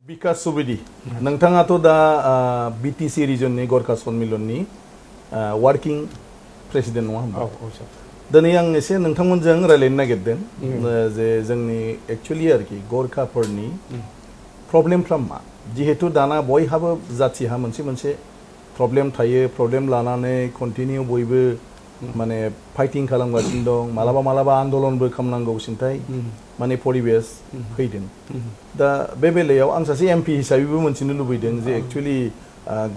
Bikash Subedy, नोंथाङाथ' दा BTC रिजननि गरखा सम्मेलननि वार्किं प्रेसिडेन्ट नङा होनबा? दिनै आं एसे नोंथांमोनजों रायलायनो नागिरदों जे जोंनि एक्चुअली आरोखि गरखाफोरनि प्रब्लेमफ्रा मा जिहेतु दाना बयहाबो जाथिहा मोनसे प्रब्लेम थायो प्रब्लेम लानानै कन्टिनिउ बयबो माने फाइटिं खालामगासिनो दं मालाबा आन्दोलनबो खालामनांगौ सिन्थाय माने परिबेस फैदों दा बे बेलायाव आं सासे एमपि हिसाबैबो मोनथिनो लुबैदों जे एक्चुअली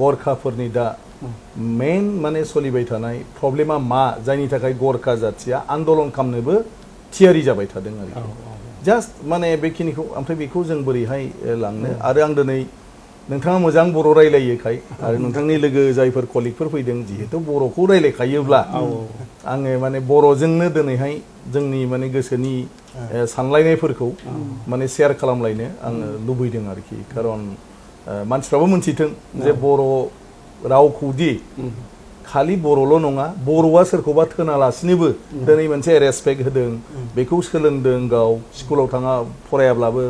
गरखाफोरनि दा मेन माने सोलिबाय थानाय प्रब्लेमा मा जायनि थाखाय गरखा जाथिया आन्दोलन खालामनोबो थियारि जाबाय थादों आरो जास्ट माने बेखिनिखौ ओमफ्राय बेखौ जों बोरैहाय लांनो आरो आं दिनै नोंथाङा मोजां बर' रायलायोखाय आरो नोंथांनि लोगो जायफोर कलिगफोर फैदों जिहेतु बर'खौ रायलायखायोब्ला आङो माने बर'जोंनो दिनैहाय जोंनि माने गोसोनि सानलायनायफोरखौ माने शेयार खालामलायनो आङो लुबैदों आरोखि खारन मानसिफ्राबो मोनथिथों जे बर' रावखौदि खालि बर'ल' नङा बर'आ सोरखौबा थोनालासिनोबो दिनै मोनसे रेसपेक्ट होदों बेखौ सोलोंदों गाव स्कुलाव फरायाब्लाबो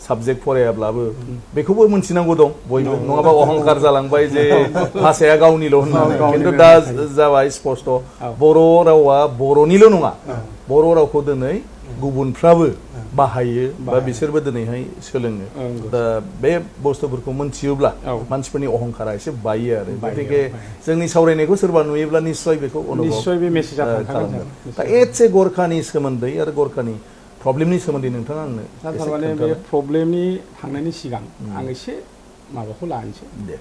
साबजेक्ट फरायाब्लाबो बेखौबो मोनथिनांगौ दं बयबो नङाबा अहंकार जालांबाय जे भाषाया गावनिल' होननानै खिन्थु दा जाबाय स्पष्ट बर' रावा बर'निल' नङा बर' रावखौ दिनै गुबुनफ्राबो बाहायो बा बिसोरबो दिनैहाय सोलोङो दा बे बुस्थुफोरखौ मोनथियोब्ला मानसिफोरनि अहंकारा एसे बायो आरो गतिके जोंनि सावरायनायखौ सोरबा नुयोब्ला निश्चय बेखौ निश्चय बे मेसेजआ खालामगोन दा एसे गरखानि सोमोन्दै आरो गरखानि प्रब्लेमनि सोमोन्दै नोंथाङा आंनो थारमाने बे प्रब्लेमनि थांनायनि सिगां आं एसे माबाखौ लानोसै दे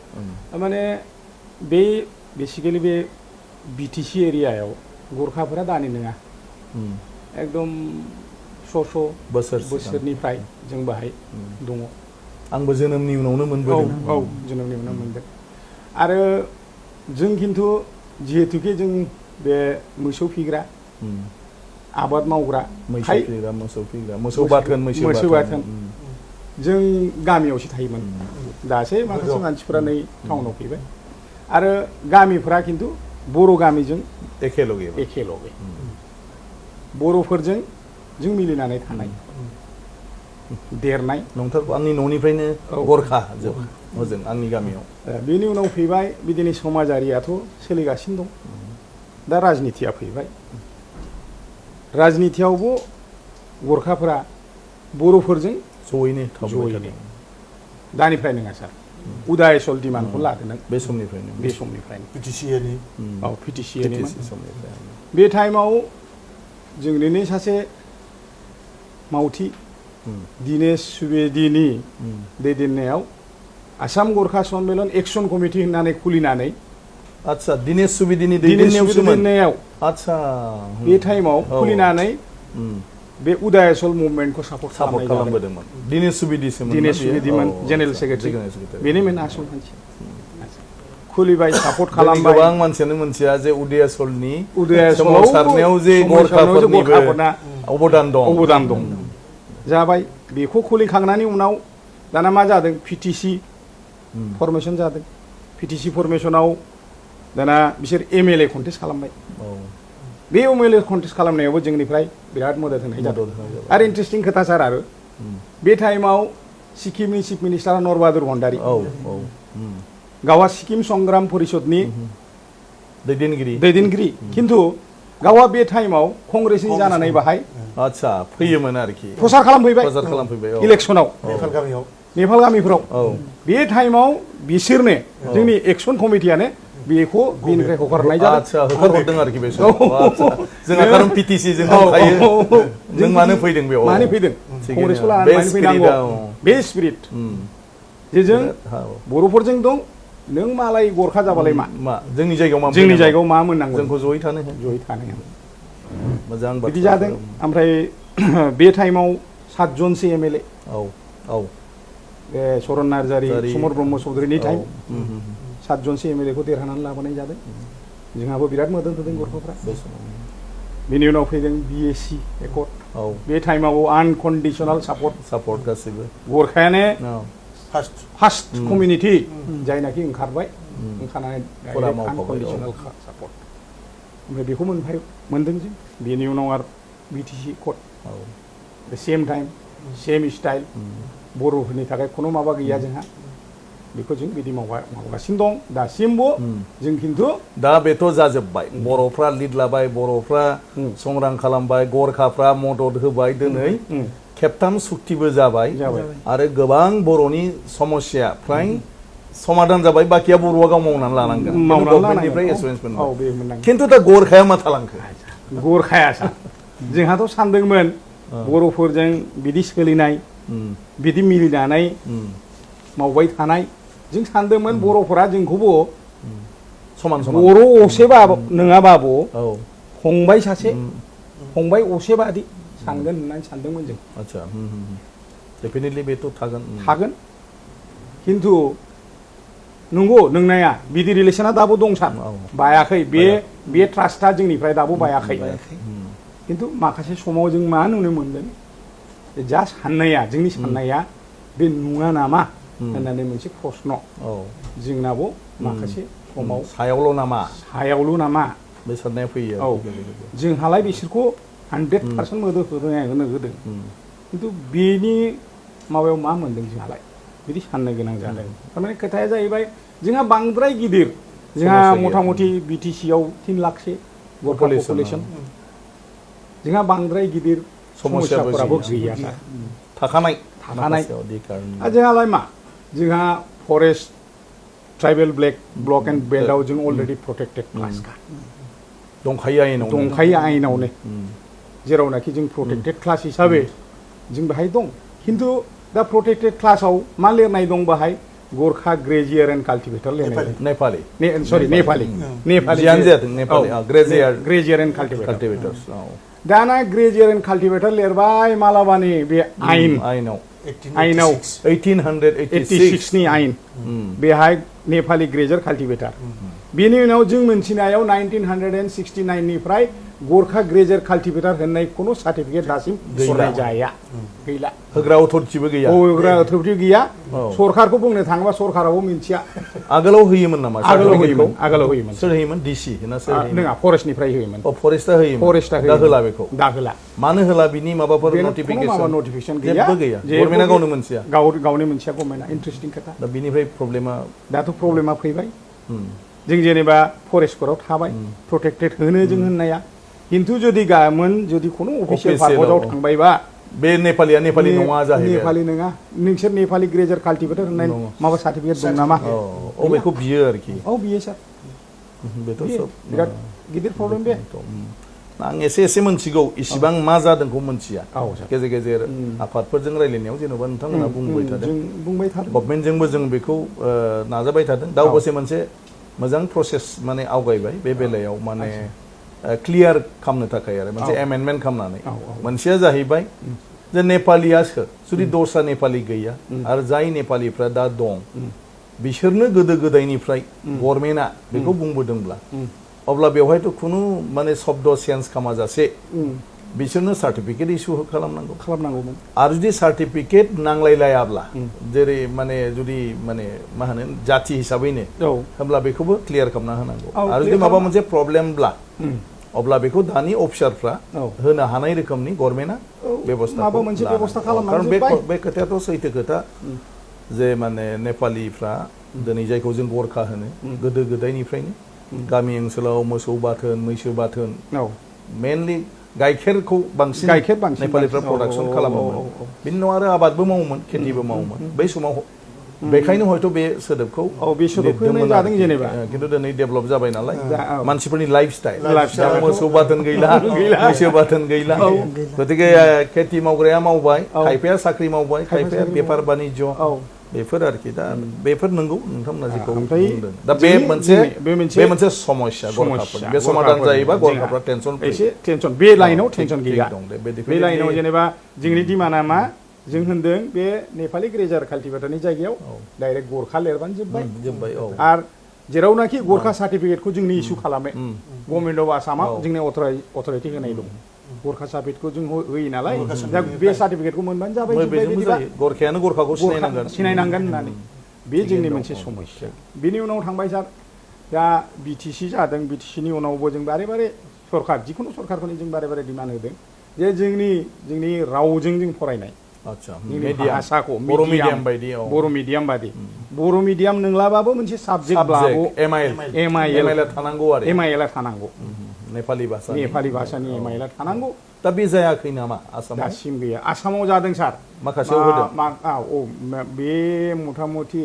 माने बे बेसिकेलि बे बिटिसि एरियायाव गरखाफोरा दानि नङा एकदम बोसोरनिफ्राय जों बाहाय दङ आंबो जोनोमनि उनावनो मोनबोदों जोनोमनि उनाव मोनदों आरो जों खिन्थु जिहेतुके जों बे मोसौ फिग्रा आबाद मावग्रा मोसौ बाथोन जों गामियावसो थायोमोन दासो माखासे मानसिफोरा नै टाउनाव फैबाय आरो गामिफोरा खिन्थु बर' गामिजों एखेलगे बर'फोरजों जों मिलिनानै थानाय देरनाय नंथारगौ आंनि न'निफ्रायनो गरखा जों आंनि गामियाव बेनि उनाव फैबाय बिदिनो समाजारियाथ' सोलिगासिनो दं दा राजनितिया फैबाय राजनितियावबो गरखाफोरा बर'फोरजों जयैनो दानिफ्राय नङा सार उदाय सल डिमान्डखौ लादों नों बे समनिफ्रायनो पिटिसिएनि बे टाइमाव जोंनिनो सासे मावथि दिनेश सुबेदिनि दैदेननायाव आसाम गरखा सम्मेलन एक्सन कमिटि होननानै खुलिनानै आच्छा दिनेश सुबेदिनि दैदेननायाव आच्छा बे टाइमाव खुलिनानै बे उदाय सल मुभमेन्टखौ सापर्ट खालामबोदोंमोन दिनेश सुबेदिमोन जेनेरेल सेक्रेटारि बेनि मेन आसल मानसि खुलिबाय सापर्ट खालामबाय गोबां मानसियानो मोनथिया जे उदय सोमावसारनायाव जे गरखाफोरना अबदान दं जाबाय बेखौ खुलिखांनायनि उनाव दाना मा जादों पिटिसि फरमेसन जादों पिटिसि फरमेसनाव दाना बिसोर एमएलए कन्टेस्ट खालामबाय बे एमएलए कन्टेस्ट खालामनायावबो जोंनिफ्राय बिराद मदद होनाय जादों आरो इन्टारेस्टिं खोथा सार आरो बे टाइमाव सिक्किमनि चिफ मिनिस्टार नरबादुर भण्डारी गावा सिक्किम संग्राम परिषदनि दैदेनगिरि खिन्थु गावा बे टाइमाव कंग्रेसनि जानानै बाहाय आच्छा फैयोमोन आरोखि प्रचार खालामफैबाय इलेक्सनाव नेपाल गामिफोराव बे टाइमाव बिसोरनो जोंनि एक्सन कमिटियानो बेखौ बेनिफ्राय हगारनाय जादों हगारहरदों आरोखि बे समाव जोंहा खारन पिटिसि जों थायो नों मानो फैदों बेयाव कंग्रेसखौ लानानै फैनांगौ बे स्पिरिट जे जों बर'फोरजों दं नों मालाय गरखा जाबालाय मा जोंनि जायगायाव मा मोननांगौ जोंखौ जयै थानो मोजां बिदि जादों ओमफ्राय बे टाइमाव 7 जनसो एमएलए बे सरन नार्जारी समर ब्रह्म चौधुरीनि टाइम 7 जनसो एमएलएखौ देरहानानै लाबोनाय जादों जोंहाबो बिराद मदद होदों गरखाफ्रा बेनि उनाव फैदों बिएसि एकर्ड बे टाइमाव आनकन्डिसनेल सापर्ट गासैबो गरखायानो फार्स्ट कमिउनिटि जायनाखि ओंखारबाय ओंखारनानै आनकन्डिसनेल सापर्ट ओमफ्राय बेखौ मोनदों जों बेनि उनाव आरो BTC code same time same style बर'फोरनि थाखाय खुनु माबा गैया जोंहा बेखौ जों बिदि मावगासिनो दं दासिमबो जों खिन्थु दा बेथ' जाजोब्बाय बर'फ्रा लिड लाबाय बर'फ्रा संग्राम खालामबाय गरखाफ्रा मदद होबाय दिनै खेबथाम सुक्तिबो जाबाय आरो गोबां बर'नि समस्या फ्राय समाधान जाबाय बाखिया बर'आ गाव मावनानै लानांगोन गभर्नमेन्टनिफ्राय एसुरेन्स मोनबाय खिन्थु दा गरखाया मा थालांखो गरखाया जोंहाथ' सानदोंमोन बर'फोरजों बिदि सोलिनाय बिदि मिलिनानै मावबाय थानाय जों सानदोंमोन बर'फोरा जोंखौबो समान बर' असेबा नङाबाबो फंबाय सासे फंबाय असेबादि सानगोन होननानै सानदोंमोन जों आच्छा डेफिनेटलि बेथ' थागोन खिन्थु नंगौ नोंनाया बिदि रिलेसना दाबो दं सार बायाखै बे ट्रास्टआ जोंनिफ्राय दाबो बायाखै खिन्थु माखासे समाव जों मा नुनो मोनदों जा साननाया जोंनि साननाया बे नङा नामा होननानै मोनसे प्रश्न जोंनाबो माखासे समाव सायावल' नामा बे साननाया फैयो जोंहालाय बिसोरखौ 100% मदद होदों खिन्थु बेनि माबायाव मा मोनदों जोंहालाय बिदि साननो गोनां जादों थारमाने खोथाया जाहैबाय जोंहा बांद्राय गिदिर जोंहा मथा मथि बिटिसि आव 3 लाखसे गोरखा पपुलेशन जोंहा बांद्राय गिदिर समस्याफोराबो गैया थाखानाय जोंहालाय मा जोंहा फरेस्ट ट्राइबेल ब्लक एंड बेल्टआव जों अलरेडि प्रोटेक्टेड क्लासखा दंखायो आयेनावनो जेरावनाखि जों प्रोटेक्टेड क्लास हिसाबै जों बेहाय दं खिन्थु दा प्रोटेक्टेड क्लासाव मा लिरनाय दं बाहाय गोरखा ग्रेजियर एंड काल्टिवेटर लिरनाय नेपाली ग्रेजियर एंड काल्टिवेटर्स दाना ग्रेजियर एंड काल्टिवेटर लिरबाय मालाबानि बे आयेनाव 1886 नि आयेन बेहाय नेपाली ग्रेजियर काल्टिवेटर बेनि उनाव जों मोनथिनायाव 1969 निफ्राय गोरखा ग्रेजियर काल्टिवेटर होननाय कोनो सार्टिफिकेट दासिम होनाय जाया गैला होग्रा अथरिटिबो गैया होग्रा अथरिटि गैया सरकारखौ बुंनो थाङोबा सरकाराबो मिन्थिया आगोलाव होयोमोन नामा आगोलाव होयोमोन सोर होयोमोन डिसि ना सोर नङा फरेस्टनिफ्राय होयोमोन फरेस्टआ दा होला बेखौ मानो होला बिनि माबाफोर नटिफिकेशन गैया गभर्नमेन्टआ गावनो मोनथिया गावनो मोनथिया गभर्नमेन्टआ इन्टारेस्टिं खोथा दा बिनिफ्राय प्रब्लेमा दाथ' प्रब्लेमा फैबाय जों जेनेबा फरेस्टफोराव थाबाय प्रोटेक्टेड होनो जों होननाया खिन्थु जुदि गामोन जुदि कोनो अफिसियेल पारपसाव थांबायबा बे नेपालिया नेपाली नङा जाहैबाय नेपाली नङा नोंसोर नेपाली ग्रेजियर काल्टिवेटर होननाय माबा सार्टिफिकेट दं नामा बेखौ बियो आरोखि बियो सार बेथ' सब बिराद गिदिर प्रब्लेम बे आं एसे मोनथिगौ इसिबां मा जादोंखौ मोनथिया गेजेर गेजेर आफादफोरजों रायलायनायाव जेनेबा नोंथांमोना बुंबाय थादों गभर्नमेन्टजोंबो जों बेखौ नाजाबाय थादों दा अबसे मोनसे मोजां प्रसेस माने आवगायबाय बे बेलायाव माने क्लियार खालामनो थाखाय आरो मोनसे एमेन्डमेन्ट खालामनानै मोनसेया जाहैबाय जे नेपालिया सोर जुदि दस्रा नेपालि गैया आरो जाय नेपालिफ्रा दा दं बिसोरनो गोदो गोदायनिफ्राय गभर्नमेन्टआ बेखौ बुंबोदोंब्ला अब्ला बेवहायथ' खुनु माने शब्द चेन्ज खालामाजासे बिसोरनो सार्टिफिकेट इस्यु खालामनांगौमोन आरो जुदि सार्टिफिकेट नांलायलायाब्ला जेरै माने जुदि माने मा होनो जाति हिसाबैनो होमब्ला बेखौबो क्लियार खालामना होनांगौ आरो जुदि माबा मोनसे प्रब्लेमब्ला अब्ला बेखौ दानि अफिसारफ्रा होनो हानाय रोखोमनि गभर्नमेन्टआ बेबस्था खालामनांगौ बे खोथायाथ' सैथो खोथा जे माने नेपालिफ्रा दिनै जायखौ जों गोरखा होनो गोदो गोदायनिफ्रायनो गामि ओनसोलाव मोसौ बाथोन मैसो बाथोन मेनलि गाइखेरखौ बांसिन नेपालिफ्रा प्रडाक्सन खालामोमोन बिनि उनाव आरो आबादबो मावोमोन खेथिबो मावोमोन बै समाव बेखायनो हयथ' बे सोदोबखौ खिन्थु दिनै डेभेलप जाबाय नालाय मानसिफोरनि लाइफ स्टाइल मोसौ बाथोन गैला मैसो बाथोन गैला गतिके खेथि मावग्राया मावबाय खायफाया साख्रि मावबाय खायफाया बेफार बानिज्य बेफोर आरोखि दा बेफोर नंगौ नोंथांमोना जेखौ बुंदों दा बे मोनसे समस्या गरखाफोरनि बे समाधान जायोबा गरखाफ्रा टेनसन बे लाइनाव टेनसन गैया बे लाइनाव जेनेबा जोंनि डिमान्डआ मा जों होनदों बे नेपाली ग्रेजियर काल्टिवेटरनि जायगायाव डाइरेक्ट गोरखा लिरबानो जोब्बाय आरो जेरावनाखि गोरखा सार्टिफिकेटखौ जोंनि इस्यु खालामो गभर्नमेन्ट अफ आसामाव जोंनि अथरिटि होनाय दं गोरखा सार्टिफिकेटखौ जों होयो नालाय दा बे सार्टिफिकेटखौ मोनबानो जाबाय गोरखायानो गोरखाखौ सिनायनांगोन होननानै बे जोंनि मोनसे समस्या बिनि उनाव थांबाय सार दा बिटिसि जादों बिटिसिनि उनावबो जों बारे बारे सरकार जिखुनु सरकारखौनो जों बारे बारे डिमान्ड होदों जे जोंनि रावजों जों फरायनाय आतसा जोंनि भाषाखौ बर' मिडियाम बायदि बर' मिडियाम बायदि बर' मिडियाम नंलाबाबो मोनसे साबजेक्ट लाबो एमआइएल थानांगौ आरो एमआइएल थानांगौ नेपाली भाषानि एमआइएल थानांगौ दा बे जायाखै नामा आसामाव दासिम गैया आसामाव जादों सार माखासेयाव होदों बे मथा मथि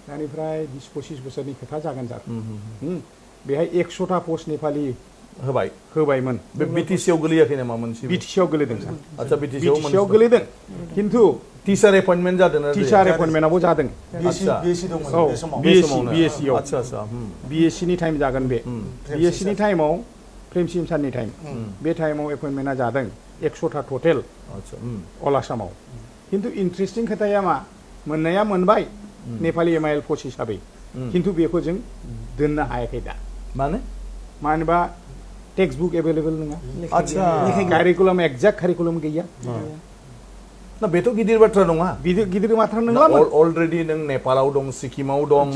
दानिफ्राय 20-25 बोसोरनि खोथा जागोन सार बेहाय 100टा पस्ट नेपाली होबायमोन बे बिटिसिआव गोलैयाखै नामा मोनसे बिटिसिआव गोलैदों सार आतसा बिटिसिआव गोलैदों खिन्थु टिचार एपइन्टमेन्ट जादों ना टिचार एपइन्टमेन्टआबो जादों बिएससी दंमोन बे समाव बिएससीआव आतसा बिएससी नि टाइम जागोन बे बिएससी नि टाइमाव प्रेमसिम सारनि टाइम बे टाइमाव एपइन्टमेन्टआ जादों 100टा टटेल अल आसामाव खिन्थु इन्ट्रेस्टिं खोथाया मा मोननाया मोनबाय नेपाली एमआइएल पस्ट हिसाबै खिन्थु बेखौ जों दोननो हायाखै दा मानोबा टेक्स्ट बुक एभेलेबल नङा कारिकुलाम एक्जाक्ट कारिकुलाम गैया ना बेथ' गिदिर बाथ्रा नङा गिदिर बाथ्रा नङा अलरेडि नों नेपालाव दं सिक्किमाव दं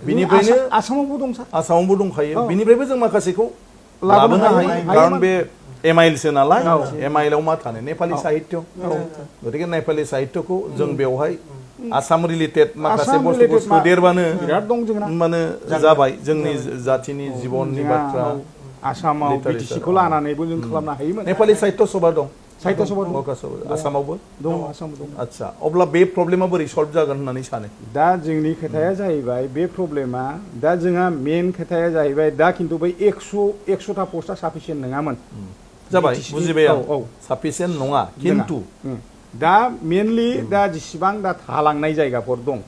बिनिफ्रायनो आसामावबो दं सार आसामावबो दंखायो बिनिफ्रायबो जों माखासेखौ लाबोनो हायो खारन बे एमआइएलसो नालाय एमआइएलआव मा थानो नेपाली साहित्य गतिके नेपाली साहित्यखौ जों बेवहाय आसाम रिलेटेड माखासे बुस्थुखौ सोदेरबानो माने जाबाय जोंनि जातिनि जिबननि बाथ्रा आसामाव बिटिसिखौ लानानैबो जों खालामनो हायोमोन नेपाली साहित्य सभा दं साहित्य सभा आसामावबो दं आसामाव दं आतसा अब्ला बे प्रब्लेमा बोरै सल्भ जागोन होननानै सानो दा जोंनि खोथाया जाहैबाय बे प्रब्लेमा दा जोंहा मेन खोथाया जाहैबाय दा खिन्थु बै 100टा पस्टआ साफिसियेन्ट नङामोन जाबाय बुजिबाय आं साफिसियेन्ट नङा खिन्थु दा मेनलि दा जेसेबां दा थालांनाय जायगाफोर दं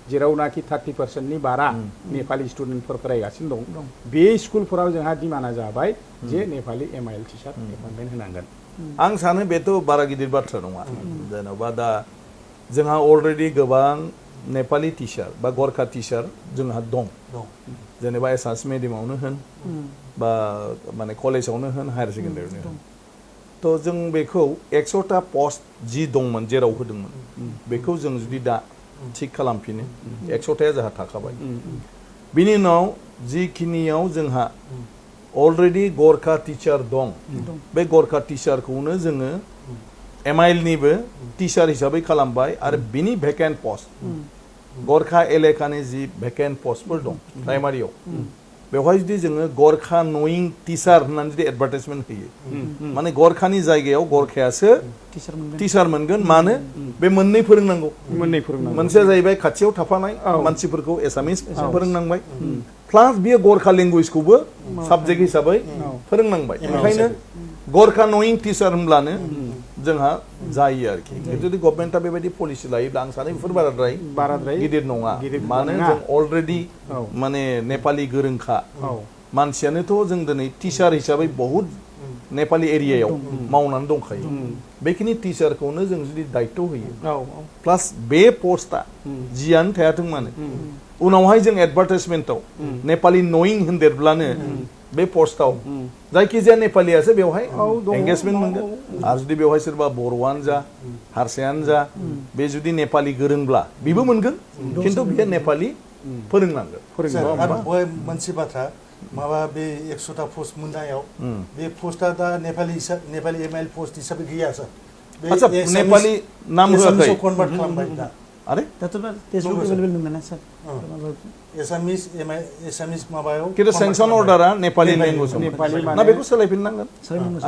जेरावनाखि 30%नि बारा नेपाली स्टुडेन्टफोर फरायगासिनो दं बे स्कुलफोराव जोंहा डिमान्डआ जाबाय जे नेपाली एमआइएल टिचार एपइन्टमेन्ट होनांगोन आं सानो बेथ' बारा गिदिर बाथ्रा नङा जेन'बा दा जोंहा अलरेडि गोबां नेपाली टिचार बा गरखा टिचार जोंहा दं जेनेबा एसामिस मिडियामावनो होन बा माने कलेजावनो होन हायार सेकेन्डारियावनो होन थ' जों बेखौ 100टा पस्ट जि दंमोन जेराव होदोंमोन बेखौ जों जुदि दा थिक खालामफिनो 100टाया जोंहा थाखाबाय बिनि उनाव जिखिनियाव जोंहा अलरेडि गरखा टिचार दं बे गरखा टिचारखौनो जोङो एमआइएलनिबो टिचार हिसाबै खालामबाय आरो बिनि भेकेन्ट पस्ट गरखा एलेकानि जि भेकेन्ट पस्टफोर दं प्राइमारियाव बेवहाय जुदि जोङो गरखा नयिं टिचार होननानै जुदि एडभार्टाइजमेन्ट होयो माने गरखानि जायगायाव गरखायासो टिचार मोनगोन मानो बे मोननै फोरोंनांगौ मोनसेया जाहैबाय खाथियाव थाफानाय मानसिफोरखौ एसामिस फोरोंनांबाय प्लास बियो गरखा लेंगुवेजखौबो साबजेक्ट हिसाबै फोरोंनांबाय ओंखायनो गरखा नयिं टिचार होनब्लानो जोंहा जायो आरोखि जुदि गभर्नमेन्टआ बेबायदि पलिसि लायोब्ला आं सानो बेफोर बाराद्राय गिदिर नङा मानो जों अलरेडि माने नेपाली गोरोंखा मानसियानोथ' जों दिनै टिचार हिसाबै बहुद नेपाली एरियायाव मावनानै दंखायो बेखिनि टिचारखौनो जों जुदि दायित्व होयो प्लास बे पस्टआ जियानो थायाथों मानो उनावहाय जों एडभार्टाइजमेन्टआव नेपाली नयिं होनदेरब्लानो बे पस्टआव जायखिजाया नेपालियासो बेवहाय एंगेजमेन्ट मोनगोन आरो जुदि बेवहाय सोरबा बर'आनो जा हारसायानो जा बे जुदि नेपाली गोरोंब्ला बेबो मोनगोन खिन्थु बियो नेपाली फोरोंनांगोन मोनसे बाथ्रा माबा बे 100टा पस्ट मोननायाव बे पस्टआ दा नेपाली एमआइएल पस्ट हिसाबै गैया सार आच्छा नेपाली नाम होआखै कन्भार्ट खालामबाय दा अरे टेक्सटबुक एभेलेबल नङा सार एसामिस माबायाव किन्तु सेंसन अर्डारा नेपाली लेंगुवेज ना बेखौ सोलायफिननांगोन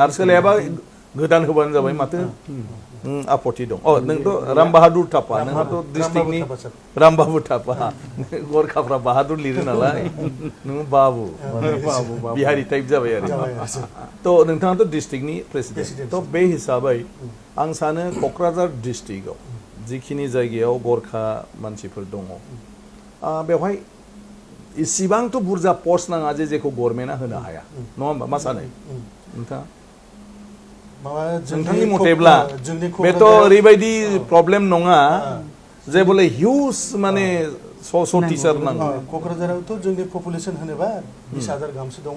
आरो सोलायाबा गोदान होबानो जाबाय माथो आपत्ति दं नोंथ' रामबाहादुर थापा नोंहाथ' डिस्ट्रिक्टनि रामबाबु थापा गरखाफ्रा बाहादुर लिरो नालाय नों बाबु बिहारि टाइप जाबाय आरो थ' नोंथाङाथ' डिस्ट्रिक्टनि प्रेसिडेन्ट थ' बे हिसाबै आं सानो क'क्राझार डिस्ट्रिक्टआव जिखिनि जायगायाव गरखा मानसिफोर दङ बेवहाय इसिबांथ' बुरजा पस्ट नाङा जेखौ गभर्नमेन्टआ होनो हाया नङा होमबा मा सानो नोंथाङा नोंथांनि मथेब्ला बेथ' ओरैबायदि प्रब्लेम नङा जे बले हिउज माने स' टिचार नांगौ क'क्राझारावथ' जोंनि पपुलेसन होनोबा 20,000 गाहामसो दङ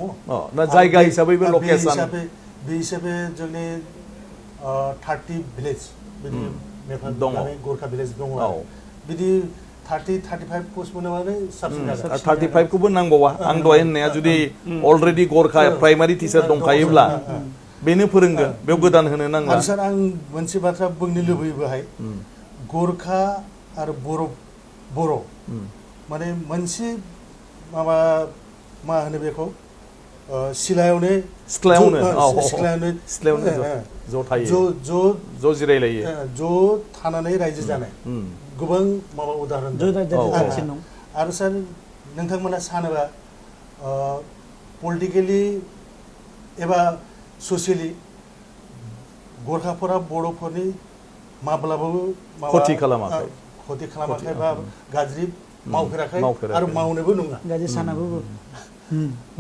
जायगा हिसाबैबो लकेसन बे हिसाबै जोंनि 30 भिलेज दङ गरखा भिलेज दङ बिदि 30-35 पस्ट मोनोबानो साबसिन जागोन 35 खौबो नांबावा आं दहाय होननाया जुदि अलरेडि गरखा प्राइमारि टिचार दंखायोब्ला बेनो फोरोंगोन बेयाव गोदान होनो नांला आरो सार आं मोनसे बाथ्रा बुंनो लुबैयो बेहाय गोरखा आरो बर' माने मोनसे माबा मा होनो बेखौ सिलायावनो ज' थायो ज' जिरायलायो ज' थानानै रायजो जानाय गोबां माबा उदाहरन दं आरो सार नोंथांमोना सानोबा पलिटिकेलि एबा ससियेलि गोरखाफोरा बर'फोरनि माब्लाबाबो खथि खालामाखै बा गाज्रि मावफेराखै आरो मावनोबो नङा गाज्रि सानाबो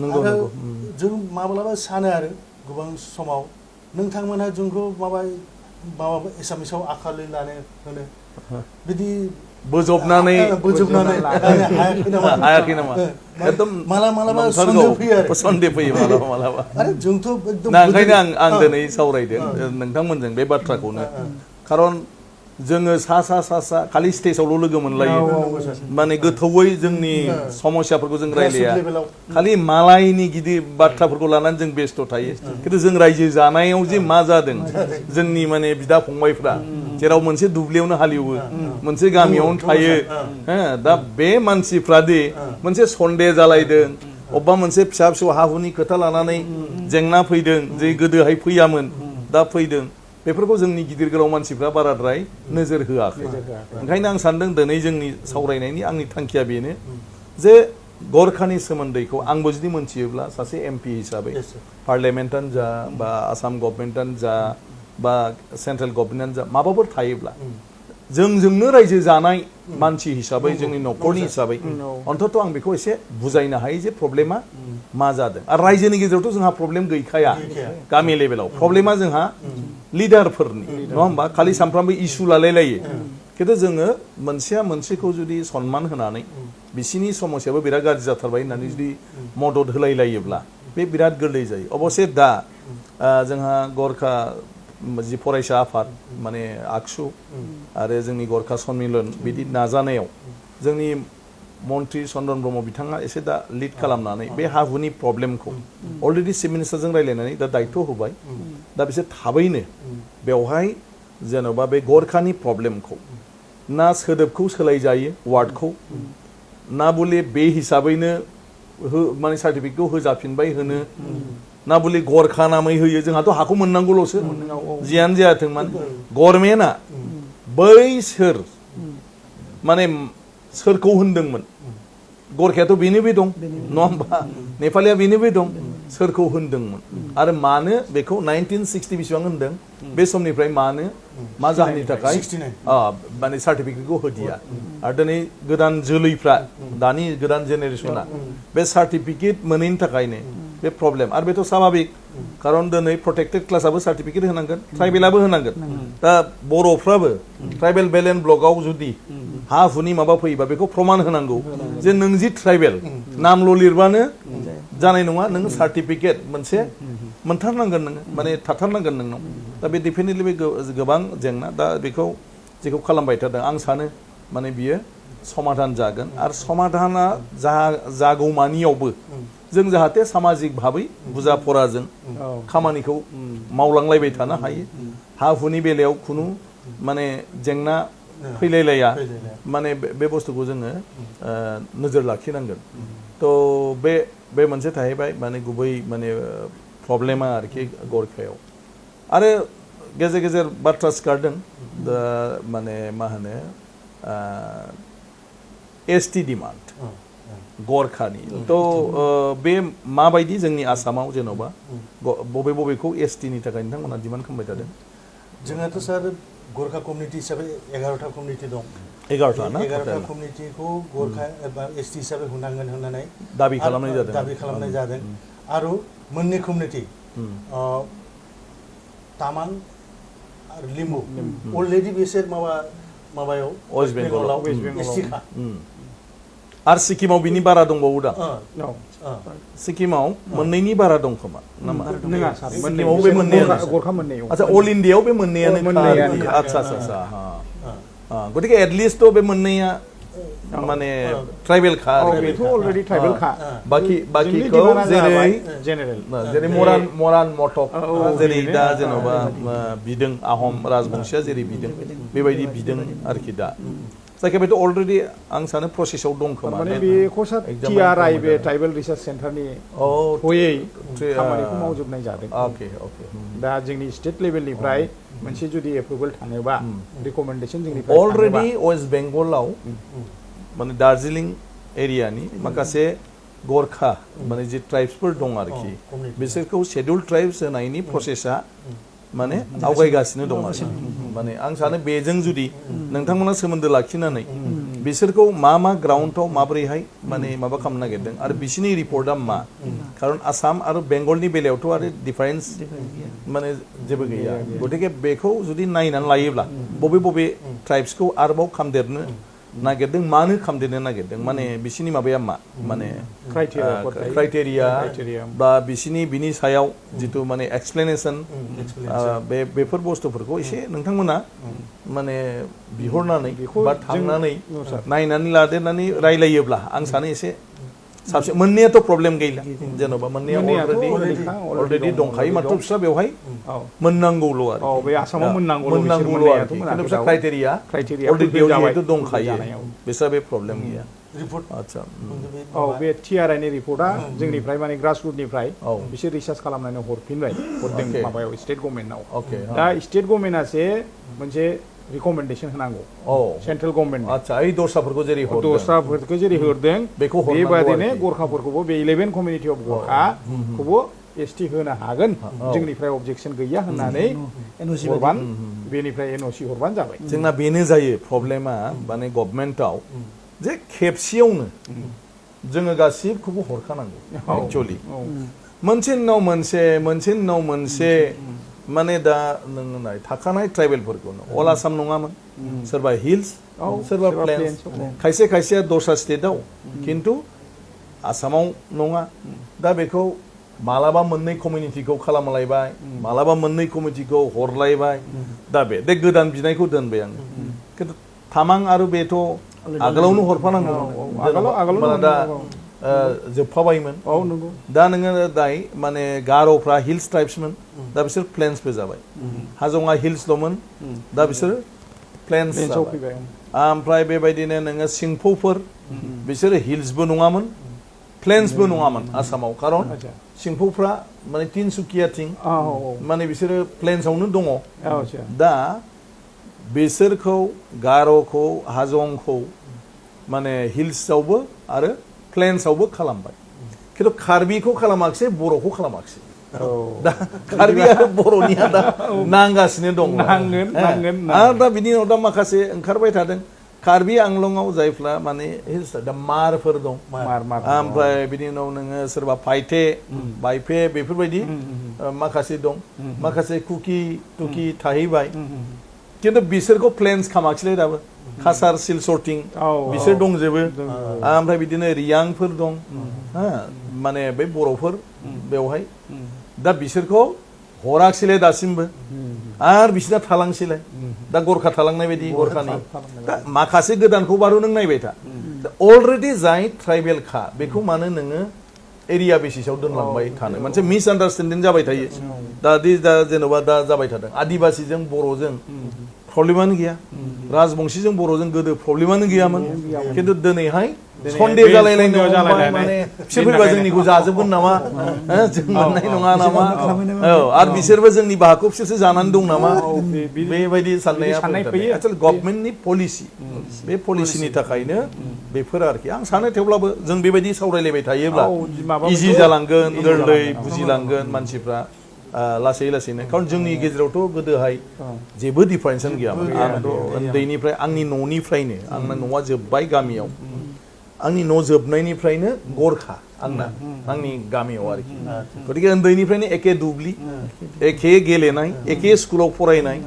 नंगौ जों माब्लाबा सानो आरो गोबां समाव नोंथांमोना जोंखौ माबा एसामिसाव आखालि लानो होनो बिदि बोजबनानै हायाखै नामा एकदम मालाबा सन्देह फैयो मालाबा आरो जोंथ' एकदम ओंखायनो आं दिनै सावरायदों नोंथांमोनजों बे बाथ्राखौनो खारन जोङो सा खालि स्टेजावल' लोगो मोनलायो माने गोथौयै जोंनि समस्याफोरखौ जों रायलाया खालि मालायनि गिदिर बाथ्राफोरखौ लानानै जों बेस्थ' थायो खिन्थु जों रायजो जानायाव जे मा जादों जोंनि माने बिदा फंबायफ्रा जेराव मोनसे दुब्लियावनो हालेवो मोनसे गामियावनो थायो दा बे मानसिफ्रा दि मोनसे सन्देह जालायदों अबेबा मोनसे फिसा फिसौ हा हुनि खोथा लानानै जेंना फैदों जे गोदोहाय फैयामोन दा फैदों बेफोरखौ जोंनि गिदिर गोलाव मानसिफ्रा बाराद्राय नोजोर होआखै ओंखायनो आं सानदों दिनै जोंनि सावरायनायनि आंनि थांखिया बेनो जे गोरखानि सोमोन्दैखौ आंबो जुदि मोनथियोब्ला सासे एमपि हिसाबै पार्लियामेन्टआनो जा बा आसाम गभर्नमेन्टआनो जा बा सेन्ट्रेल गभर्नमेन्टआनो जा माबाफोर थायोब्ला जोंजोंनो रायजो जानाय मानसि हिसाबै जोंनि न'खरनि हिसाबै अन्तत' आं बेखौ एसे बुजायनो हायो जे प्रब्लेमा मा जादों आरो रायजोनि गेजेरावथ' जोंहा प्रब्लेम गैखाया गामि लेभेलाव प्रब्लेमा जोंहा लिडारफोरनि नङा होमबा खालि सानफ्रामबो इसु लालायलायो खिन्थु जोङो मोनसेया मोनसेखौ जुदि सनमान होनानै बिसिनि समस्याबो बिराद गाज्रि जाथारबाय होननानै जुदि मदद होलायलायोब्ला बे बिराद गोरलै जायो अबसे दा जोंहा गोरखा जि फरायसा आफाद माने आगसु आरो जोंनि गोरखा सम्मेलन बिदि नाजानायाव जोंनि मन्त्रि चन्द्रन ब्रह्म बिथाङा एसे दा लिड खालामनानै बे हा हुनि प्रब्लेमखौ अलरेडि चिफ मिनिस्टारजों रायलायनानै दा दायित्व होबाय दा बिसोर थाबैनो बेवहाय जेन'बा बे गोरखानि प्रब्लेमखौ ना सोदोबखौ सोलायजायो वार्डखौ ना बले बे हिसाबैनो माने सार्टिफिकेटखौ होजाफिनबाय होनो ना बले गोरखा नामै होयो जोंहाथ' हाखौ मोननांगौल'सो जियानो जायाथों माने गभर्नमेन्टआ बैसोर माने सोरखौ होनदोंमोन गोरखायाथ' बेनो बे दं नङा होमबा नेपालिया बेनो बे दं सोरखौ होनदोंमोन आरो मानो बेखौ 1960 बेसेबां होनदों बे समनिफ्राय मानो मा जाहोननि थाखाय माने सार्टिफिकेटखौ होदिया आरो दिनै गोदान जोलैफ्रा दानि गोदान जेनेरेसना बे सार्टिफिकेट मोनैनि थाखायनो बे प्रब्लेम आरो बेथ' स्वाभाबिक खारन दिनै प्रटेक्टेड क्लासाबो सार्टिफिकेट होनांगोन ट्राइबेलाबो होनांगोन दा बर'फ्राबो ट्राइबेल बेलेन्ड ब्लकआव जुदि हा हुनि माबा फैयोबा बेखौ प्रमान होनांगौ जे नों जि ट्राइबेल नामल' लिरबानो जानाय नङा नों सार्टिफिकेट मोनसे मोनथारनांगोन नोङो माने थाथारनांगोन नोंनाव दा बे डेफिनेटलि बे गोबां जेंना दा बेखौ जेखौ खालामबाय थादों आं सानो माने बियो समाधान जागोन आरो समाधाना जागौमानियावबो जों जाहाथे सामाजिक भाबै बुजा फराजों खामानिखौ मावलांलायबाय थानो हायो हा हुनि बेलायाव खुनु माने जेंना फैलायलाया माने बे बुस्थुखौ जोङो नोजोर लाखिनांगोन थ' बे मोनसे थाहैबाय माने गुबै माने प्रब्लेमा आरोखि गोरखायाव आरो गेजेर गेजेर बाथ्रा सिखारदों दा माने मा होनो एसटि डिमान्ड गोरखानि थ' बे माबायदि जोंनि आसामाव जेन'बा बबेखौ एसटिनि थाखाय नोंथांमोना डिमान्ड खालामबाय थादों जोंहाथ' सार गोरखा कमिउनिटि हिसाबै 11टा कमिउनिटि दं 11टा ना 11टा कमिउनिटिखौ गोरखा एबा एसटि हिसाबै होनांगोन होननानै दाबि खालामनाय जादों आरो मोननै कमिउनिटि तामां आरो लिम्बु अलरेडि बिसोर माबायाव वेस्ट बेंगलाव एसटिखा आरो सिक्किमाव बिनि बारा दंबावो दा सिक्किमाव मोननैनि बारा दं खोमा नामा नङा सिक्किमाव बे मोननैयानो गोरखा मोननैयाव आচ্ছা अल इन्डियायाव बे मोननैयानो आচ্ছা गतिके एटलिस्ट बे मोननैया माने ट्राइबेल खा बेथ' अलरेडि ट्राइबेल खा बाकिखौ जेरै जेनेरेल जेरै मरान मटक जेरै दा जेन'बा बिदों आहम राजबंशिया जेरै बिदों बेबायदि बिदों आरोखि दा जायखिया बेथ' अलरेडि आं सानो प्रसेसआव दं खोमा माने बेखौ सार TRI बे ट्राइबेल रिसार्च सेन्टारनि थयै खामानिखौ मावजोबनाय जादों दा जोंनि स्टेट लेभेलनिफ्राय मोनसे जुदि एप्रुभेल थाङोबा रिकमेन्डेसन जोंनिफ्राय अलरेडि वेस्ट बेंगलाव माने दार्जिलिं एरियानि माखासे गोरखा माने जे ट्राइब्सफोर दं आरोखि बिसोरखौ शेड्युल ट्राइब्स होनायनि प्रसेसा माने आवगायगासिनो दं आरो माने आं सानो बेजों जुदि नोंथांमोना सोमोन्दो लाखिनानै बिसोरखौ मा ग्राउन्डआव माबोरैहाय माने माबा खालामनो नागिरदों आरो बिसिनि रिपर्टआ मा खारन आसाम आरो बेंगलनि बेलायावथ' आरो डिफारेन्स माने जेबो गैया गतिके बेखौ जुदि नायनानै लायोब्ला बबे ट्राइब्सखौ आरोबाव खामदेरनो नागिरदों मानो खामदेरनो नागिरदों माने बिसिनि माबाया मा माने क्राइटेरिया बा बिसिनि बिनि सायाव जितु माने एक्सप्लेनेसन बेफोर बुस्थुफोरखौ एसे नोंथांमोना माने बिहरनानै बा थांनानै नायनानै लादेरनानै रायलायोब्ला आं सानो एसे साबसिन मोननैयाथ' प्रब्लेम गैला जेन'बा मोननैया अलरेडि दंखायो मात्र बिस्रा बेवहाय मोननांगौल' आरो बे आसामाव मोननांगौल' आरो खिन्थु बिस्रा क्राइटेरिया अलरेडि दंखायो बिस्रा बे प्रब्लेम गैया रिपर्ट आच्छा बे TRI नि रिपर्टआ जोंनिफ्राय माने ग्रासरुटनिफ्राय बिसोर रिसार्च खालामनानै हरदों माबायाव स्टेट गभर्नमेन्टआव दा स्टेट गभर्नमेन्टआसो मोनसे रिकमेन्डेसन होनांगौ सेन्ट्रेल गभर्नमेन्ट आच्छा ओइ दस्राफोरखौ जेरै हरदों बेबादिनो गोरखाफोरखौबो बे 11 कमिउनिटि अफ गोरखाखौबो ST होनो हागोन जोंनिफ्राय अबजेक्सन गैया होननानै बेनिफ्राय NOC हरबानो जाबाय जोंना बेनो जायो प्रब्लेमा माने गभर्नमेन्टआव जे खेबसेयावनो जोङो गासिबखौबो हरखानांगौ एक्चुअली मोनसे उनाव मोनसे माने दा नों नाय थाखानाय ट्राइबेलफोरखौनो अल आसाम नङामोन सोरबा हिल्स सोरबा प्लेन्स खायसेया दस्रा स्टेटआव खिन्थु आसामाव नङा दा बेखौ मालाबा मोननै कमिउनिटिखौ खालामलायबाय मालाबा मोननै कमिउनिटिखौ हरलायबाय दा बे गोदान बिनायखौ दोनबाय आङो खिन्थु तामां आरो बेथ' आगोलावनो हरफानांगौ आगोलाव दा जोबफाबायमोन दा नोङो दाय माने गार'फ्रा हिल्स ट्राइब्समोन दा बिसोर प्लेन्सबो जाबाय हाजङा हिल्सल'मोन दा बिसोर प्लेन्स जाबाय ओमफ्राय बेबायदिनो नोङो सिंफौफोर बिसोरो हिल्सबो नङामोन प्लेन्सबो नङामोन आसामाव खारन सिंफौफ्रा माने तिनसुकियाथिं माने बिसोरो प्लेन्सआवनो दङ दा बिसोरखौ गार'खौ हाजंखौ माने हिल्सआवबो आरो प्लेन्सआवबो खालामबाय खिन्थु कार्बिखौ खालामाखिसै बर'खौ खालामाखिसै दा कार्बि आरो बर'निया दा नांगासिनो दं आरो दा बिनि उनाव दा माखासे ओंखारबाय थादों कार्बि आंलंआव जायफ्रा माने दा मारफोर दं ओमफ्राय बिनि उनाव नोङो सोरबा फाइथे बायफे बेफोरबायदि माखासे दं माखासे कुकि टुकि थाहैबाय खिन्थु बिसोरखौ प्लेन्स खालामाखिसैलाय दाबो कासार सिलसरथिं बिसोर दंजोबो ओमफ्राय बिदिनो रियांफोर दं माने बे बर'फोर बेवहाय दा बिसोरखौ हराखिसैलाय दासिमबो आरो बिसिना थालांसैलाय दा गोरखा थालांनाय बायदि गोरखानि दा माखासे गोदानखौ बारु नों नायबाय था अलरेडि जाय ट्राइबेल खा बेखौ मानो नोङो एरिया बेसिसाव दोनलांबाय थानो मोनसे मिसआन्डारस्टेन्डिं जाबाय थायो दा जेन'बा दा जाबाय थादों आदिबासिजों बर'जों प्रब्लेमानो गैया राजबंशीजों बर'जों गोदो प्रब्लेमानो गैयामोन खिन्थु दिनैहाय सन्देह जालायलायनाय माने बिसोर फैबा जोंनिखौ जाजोबगोन नामा जों मोननाय नङा नामा आरो बिसोरबो जोंनि बाहागखौ बिसोरसो जानानै दं नामा बेबायदि साननाया एक्चुअलि गभर्नमेन्टनि पलिसि बे पलिसिनि थाखायनो बेफोर आरोखि आं सानो थेवब्लाबो जों बेबायदि सावरायलायबाय थायोब्ला इजि जालांगोन गोरलै बुजिलांगोन मानसिफ्रा लासै लासैनो खारन जोंनि गेजेरावथ' गोदोहाय जेबो डिफारेन्सआनो गैयामोन आंथ' उन्दैनिफ्राय आंनि न'निफ्रायनो आंना न'आ जोब्बाय गामियाव आंनि न' जोबनायनिफ्रायनो गोरखा आंनि गामियाव आरोखि गतिके उन्दैनिफ्रायनो एखे दुब्लि एखे गेलेनाय एखे स्कुलाव फरायनाय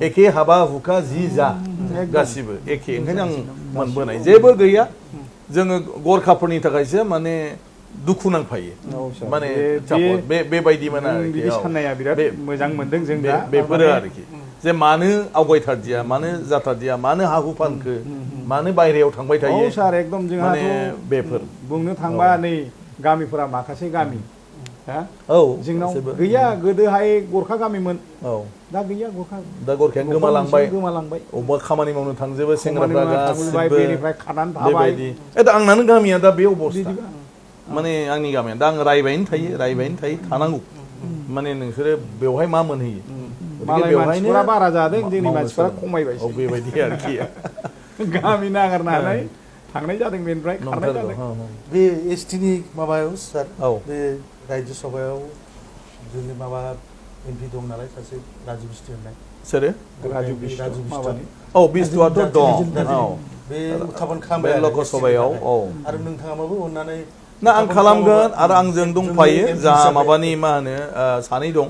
एखे हाबा हुखा जि जा गासिबो एखे ओंखायनो आं मोनबोनाय जेबो गैया जोङो गोरखाफोरनि थाखायसो माने दुखु नांफायो माने बेबायदिमोन आरोखि साननाया बिराद मोजां मोनदों जों दा बेफोरो आरोखि जे मानो आवगायथारदिया मानो जाथारदिया मानो हा हु फानखो मानो बायहेरायाव थांबाय थायो औ सार एकदम माने जोंहाथ' बेफोर बुंनो थांबा नै गामिफोरा माखासे गामि औ जोंनाव गैया गोदोहाय गरखा गामिमोन औ दा गैया गरखा दा गरखायानो गोमालांबाय गोमालांबाय अबेबा खामानि मावनो थांजोबो सेंग्राफ्रा गासिबो बेनिफ्राय खानानै थाबाय बेबायदि दा आंनानो गामिया दा बे अबस्था माने आंनि गामिया दा आं रायबायनो थायो थानांगौ माने नोंसोरो बेवहाय मा मोनहैयो मालाय मानसिफोरा बारा जादों जोंनि मानसिफोरा खमायबाय बेबायदि आरोखि गामि नागारनानै थांनाय जादों बेनिफ्राय खारनाय जादों बे एसटिनि माबायाव सार बे रायजो सभायाव जोंनि माबा एमपि दं नालाय सासे राजु बिष्ट होननाय सोरो राजु बिष्ट औ बिष्टआथ' दं औ बे उत्थापन खालामबाय लक सभायाव औ आरो नोंथाङाबो अननानै ना आं खालामगोन आरो आंजों दंफायो जाहा माबानि मा होनो सानै दं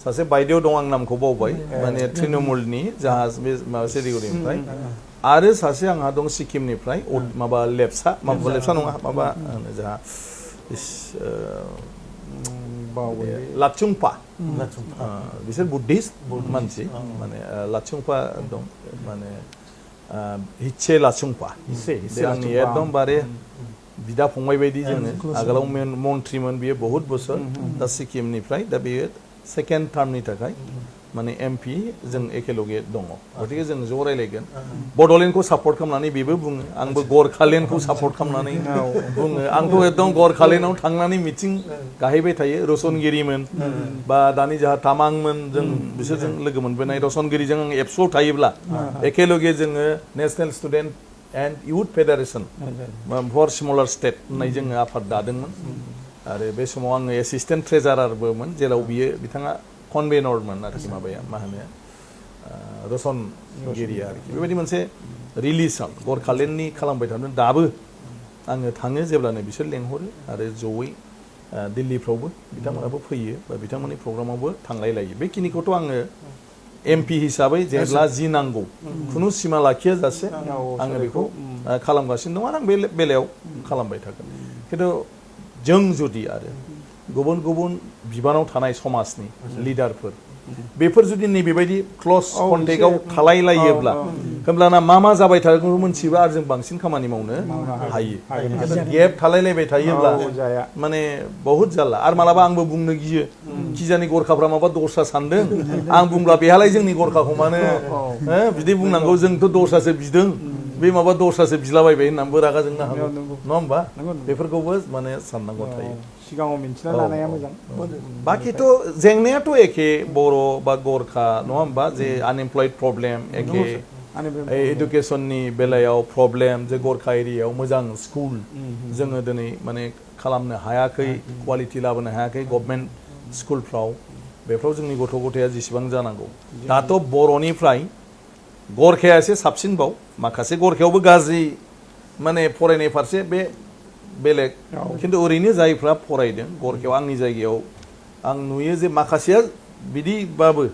सासे बायदेव दं आं नामखौ बावबाय माने तृणमूलनि जाहा बे माबा सिलिगुरिनिफ्राय आरो सासे आंहा दं सिक्किमनिफ्राय माबा लेपसा नङा माबा जाहा लाचुंपा बिसोर बुद्धिस्ट मानसि माने लाचुंपा दं माने हिचे लाचुंपा आंनि एकदमबारे बिदा फंबाय बायदि जोङो आगोलाव मन्थ्रिमोन बियो बहुत बोसोर दा सिक्किमनिफ्राय दा बेयो सेकेन्ड टार्मनि थाखाय माने एमपि जों एखेलगे दङ गतिके जों ज' रायलायगोन बड'लेण्डखौ सापर्ट खालामनानै बेबो बुङो आंबो गरखालेण्डखौ सापर्ट खालामनानै बुङो आंथ' एकदम गरखालेण्डआव थांनानै मिटिं गाहैबाय थायो रसनगिरिमोन बा दानि जाहा तामांमोन जों बिसोरजों लोगो मोनबोनाय रसनगिरिजों आं एबसुआव थायोब्ला एखेलगे जोङो national student and youth federation for smaller state होननाय जोङो आफाद दादोंमोन आरो बे समाव आङो एसिस्टेन्ट ट्रेजारारबोमोन जेराव बियो बिथाङा कनभेनरमोन आरोखि माबाया मा होनो रसनगिरिया आरोखि बेबायदि मोनसे रिलिजन गरखालेण्डनि खालामबाय थादों दाबो आङो थाङो जेब्लानो बिसोर लेंहरो आरो जयै दिल्लीफ्रावबो बिथांमोनाबो फैयो बा बिथांमोननि प्रग्रामावबो थांलायलायो बेखिनिखौथ' आङो एमपि हिसाबै जेब्ला जि नांगौ खुनु सिमा लाखिया जासे आङो बेखौ खालामगासिनो दं आरो आं बे बेलायाव खालामबाय थागोन खिन्थु जों जुदि आरो गुबुन गुबुन बिबानाव थानाय समाजनि लिडारफोर बेफोर जुदि नैबेबायदि क्लस कन्टेक्टआव थालायलायोब्ला होमब्लाना मा जाबाय थागोन मोनथिबा आरो जों बांसिन खामानि मावनो हायो गेप थालायलायबाय थायोब्ला माने बहुद जाला आरो मालाबा आंबो बुंनो गियो किजानि गरखाफ्रा माबा दस्रा सानदों आं बुंब्ला बेहालाय जोंनि गरखाखौ मानो बिदि बुंनांगौ जोंथ' दस्रासो बिदों बे माबा दस्रासो बिलाबायबाय होननानैबो रागा जोंनो हागौ नङा होमबा बेफोरखौबो माने साननांगौ थायो सिगाङाव मिन्थिना लानाया मोजां बाखिथ' जेंनायाथ' एखे बर' बा गरखा नङा होमबा जे आनएमप्लयड प्रब्लेम एखे एडुकेसननि बेलायाव प्रब्लेम जे गरखा एरियायाव मोजां स्कुल जोङो दिनै माने खालामनो हायाखै क्वालिटि लाबोनो हायाखै गभर्नमेन्ट स्कुलफ्राव बेफ्राव जोंनि गथ' गथाया जेसेबां जानांगौ दाथ' बर'निफ्राय गरखाया एसे साबसिनबाव माखासे गरखायावबो गाज्रि माने फरायनाय फारसे बे बेलेग खिन्थु ओरैनो जायफ्रा फरायदों गरखायाव आंनि जायगायाव आं नुयो जे माखासेया बिदिबाबो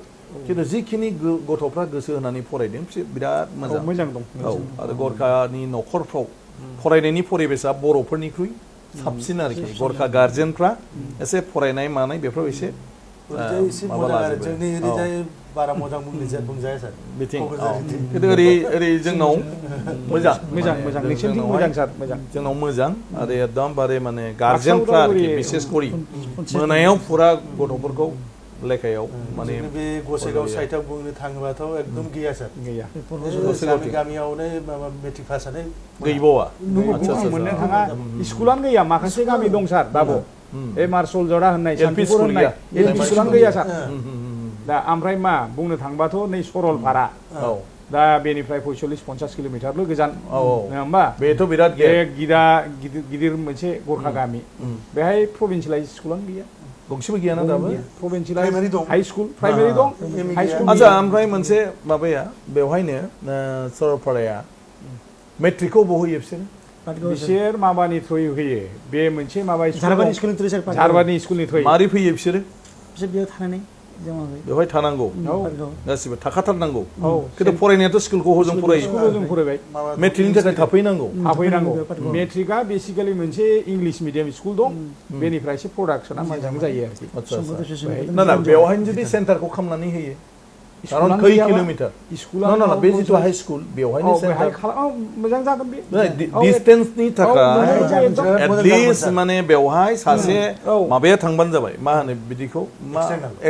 खिन्थु जिखिनि गथ'फ्रा गोसो होनानै फरायदों बिसोर बिराद मोजां दं आरो गरखानि न'खरफ्राव फरायनायनि परिबेसा बर'फोरनिख्रुइ साबसिन आरोखि गरखा गार्जेनफ्रा एसे फरायनाय मानाय बेफ्राव एसे बारा मोजां बुंजाया सार बिथिं खिन्थु ओरै जोंनाव मोजां जोंनाव मोजां आरो एकदमबारे माने गार्जेनफ्रा आरोखि बिसेस करि मोनायाव फुरा गथ'फोरखौ लेखायाव माने बे गसाइगाव साइडआव बुंनो थाङोबाथ' एकदम गैया सार गामियावनो माबा मेट्रिक पास जानाय गैबावा मोननो थाङा स्कुलानो गैया माखासे गामि दं सार दाबो मार्शल जरा होननाय सान्तिपुर होननाय एलपि स्कुलानो गैया सार दा ओमफ्राय मा बुंनो थांबाथ' नै सरलपारा दा बेनिफ्राय 45-50 किल'मिटारल' गोजान नङा होमबा बेथ' बिराद गिदिर मोनसे गरखा गामि बेहाय प्रभिन्सियेलाइज स्कुलानो गैया गंसेबो गैयाना दाबो प्रभिन्सियेलाइज हाइ स्कुल प्राइमारि दं हाइ स्कुल आচ্ছা ओमफ्राय मोनसे माबाया बेवहायनो सरलपाराया मेट्रिकखौ बहोयो बिसोर माबानि थ्रुयै होयो बे मोनसे माबा झारबादनि स्कुलनि थ्रुयै मारै फैयो बिसोर बेयाव थानानै बेवहाय थानांगौ गासिबो थाखाथारनांगौ खिन्थु फरायनायाथ' स्कुलखौ हजों फरायबाय मेट्रिकनि थाखाय थाफैनांगौ मेट्रिकआ बेसिकेलि मोनसे इंलिश मिडियाम स्कुल दं बेनिफ्रायसो प्रडाक्सना मोजां जायो आरोखि ना बेवहायनो जुदि सेन्टारखौ खालामनानै होयो around 3 kilometer स्कुला no बे जितु हाई स्कुल बेवहायनो बेहाय सेन्टार मोजां जागोन बे डिस्टेंस नि थाखाय एकदम at मोजां least जागोन, माने बेवहाय सासे औ। माबाया थांबानो जाबाय मा होनो बिदिखौ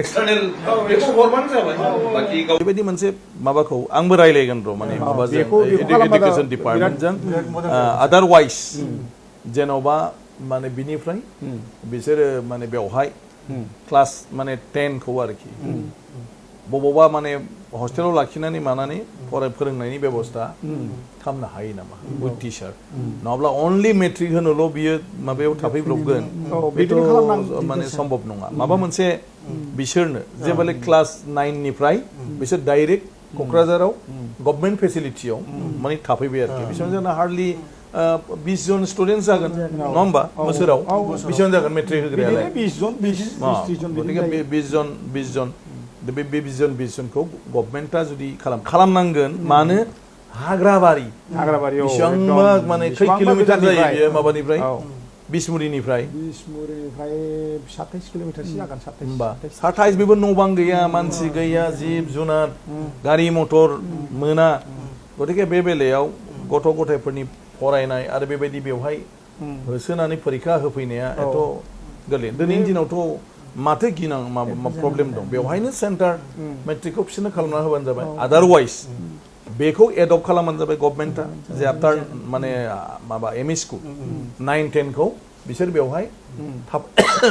एक्सटार्नेल बेखौ हरबानो जाबाय बाकी बेबायदि मोनसे माबाखौ आंबो रायलायगोन र' माने माबाजों बेखौ खालामबा एडुकेशन डिपार्टमेन्टजों अदारवाइज जेन'बा माने बिनिफ्राय बिसोरो माने बेवहाय क्लास माने 10 खौ आरोखि बबावबा माने हस्टेलाव लाखिनानै मानानै फोरोंनायनि बेबस्था खालामनो हायो नामा उइथ टिचार नङाब्ला अनलि मेट्रिक होनोल' बियो माबायाव थाफैब्रबगोन बिदिनो खालामनांगौ माने सम्भब नङा माबा मोनसे बिसोरनो जेबोले क्लास 9 निफ्राय बिसोर डाइरेक्ट क'क्राझाराव गभर्नमेन्ट फेसिलिटियाव माने थाफैबाय आरोखि बिसोर जाना हार्डलि 20 जन स्टुडेन्ट जागोन नङा होमबा बोसोराव बेसेबां जागोन मेट्रिक होग्रायालाय 20 जन 30 जन गतिके 20 जन बे 20 जनखौ गभर्नमेन्टआ जुदि खालामनांगोन मानो हाग्राबारियाव बेसेबांबा माने खै किल'मिटार जायो बेयो माबानिफ्राय बिसमुरिनिफ्राय 27 किल'मिटारसो जागोन 27 होमबा 27 बेबो न' बां गैया मानसि गैया जिब जुनार गारि मटर मोना गतिके बे बेलायाव गथ' गथायफोरनि फरायनाय आरो बेबायदि बेवहाय होसोनानै परीक्षा होफैनाया एथ' गोरलै दिनैनि दिनावथ' माथो गिनां मा प्रब्लेम दं बेवहायनो सेन्टार मेट्रिकखौ बिसोरनो खालामना होबानो जाबाय अदारवाइज बेखौ एडप्ट खालामबानो जाबाय गभर्नमेन्टआ जे आफ्टार माने माबा एमइ स्कुल 9-10 खौ बिसोर बेवहाय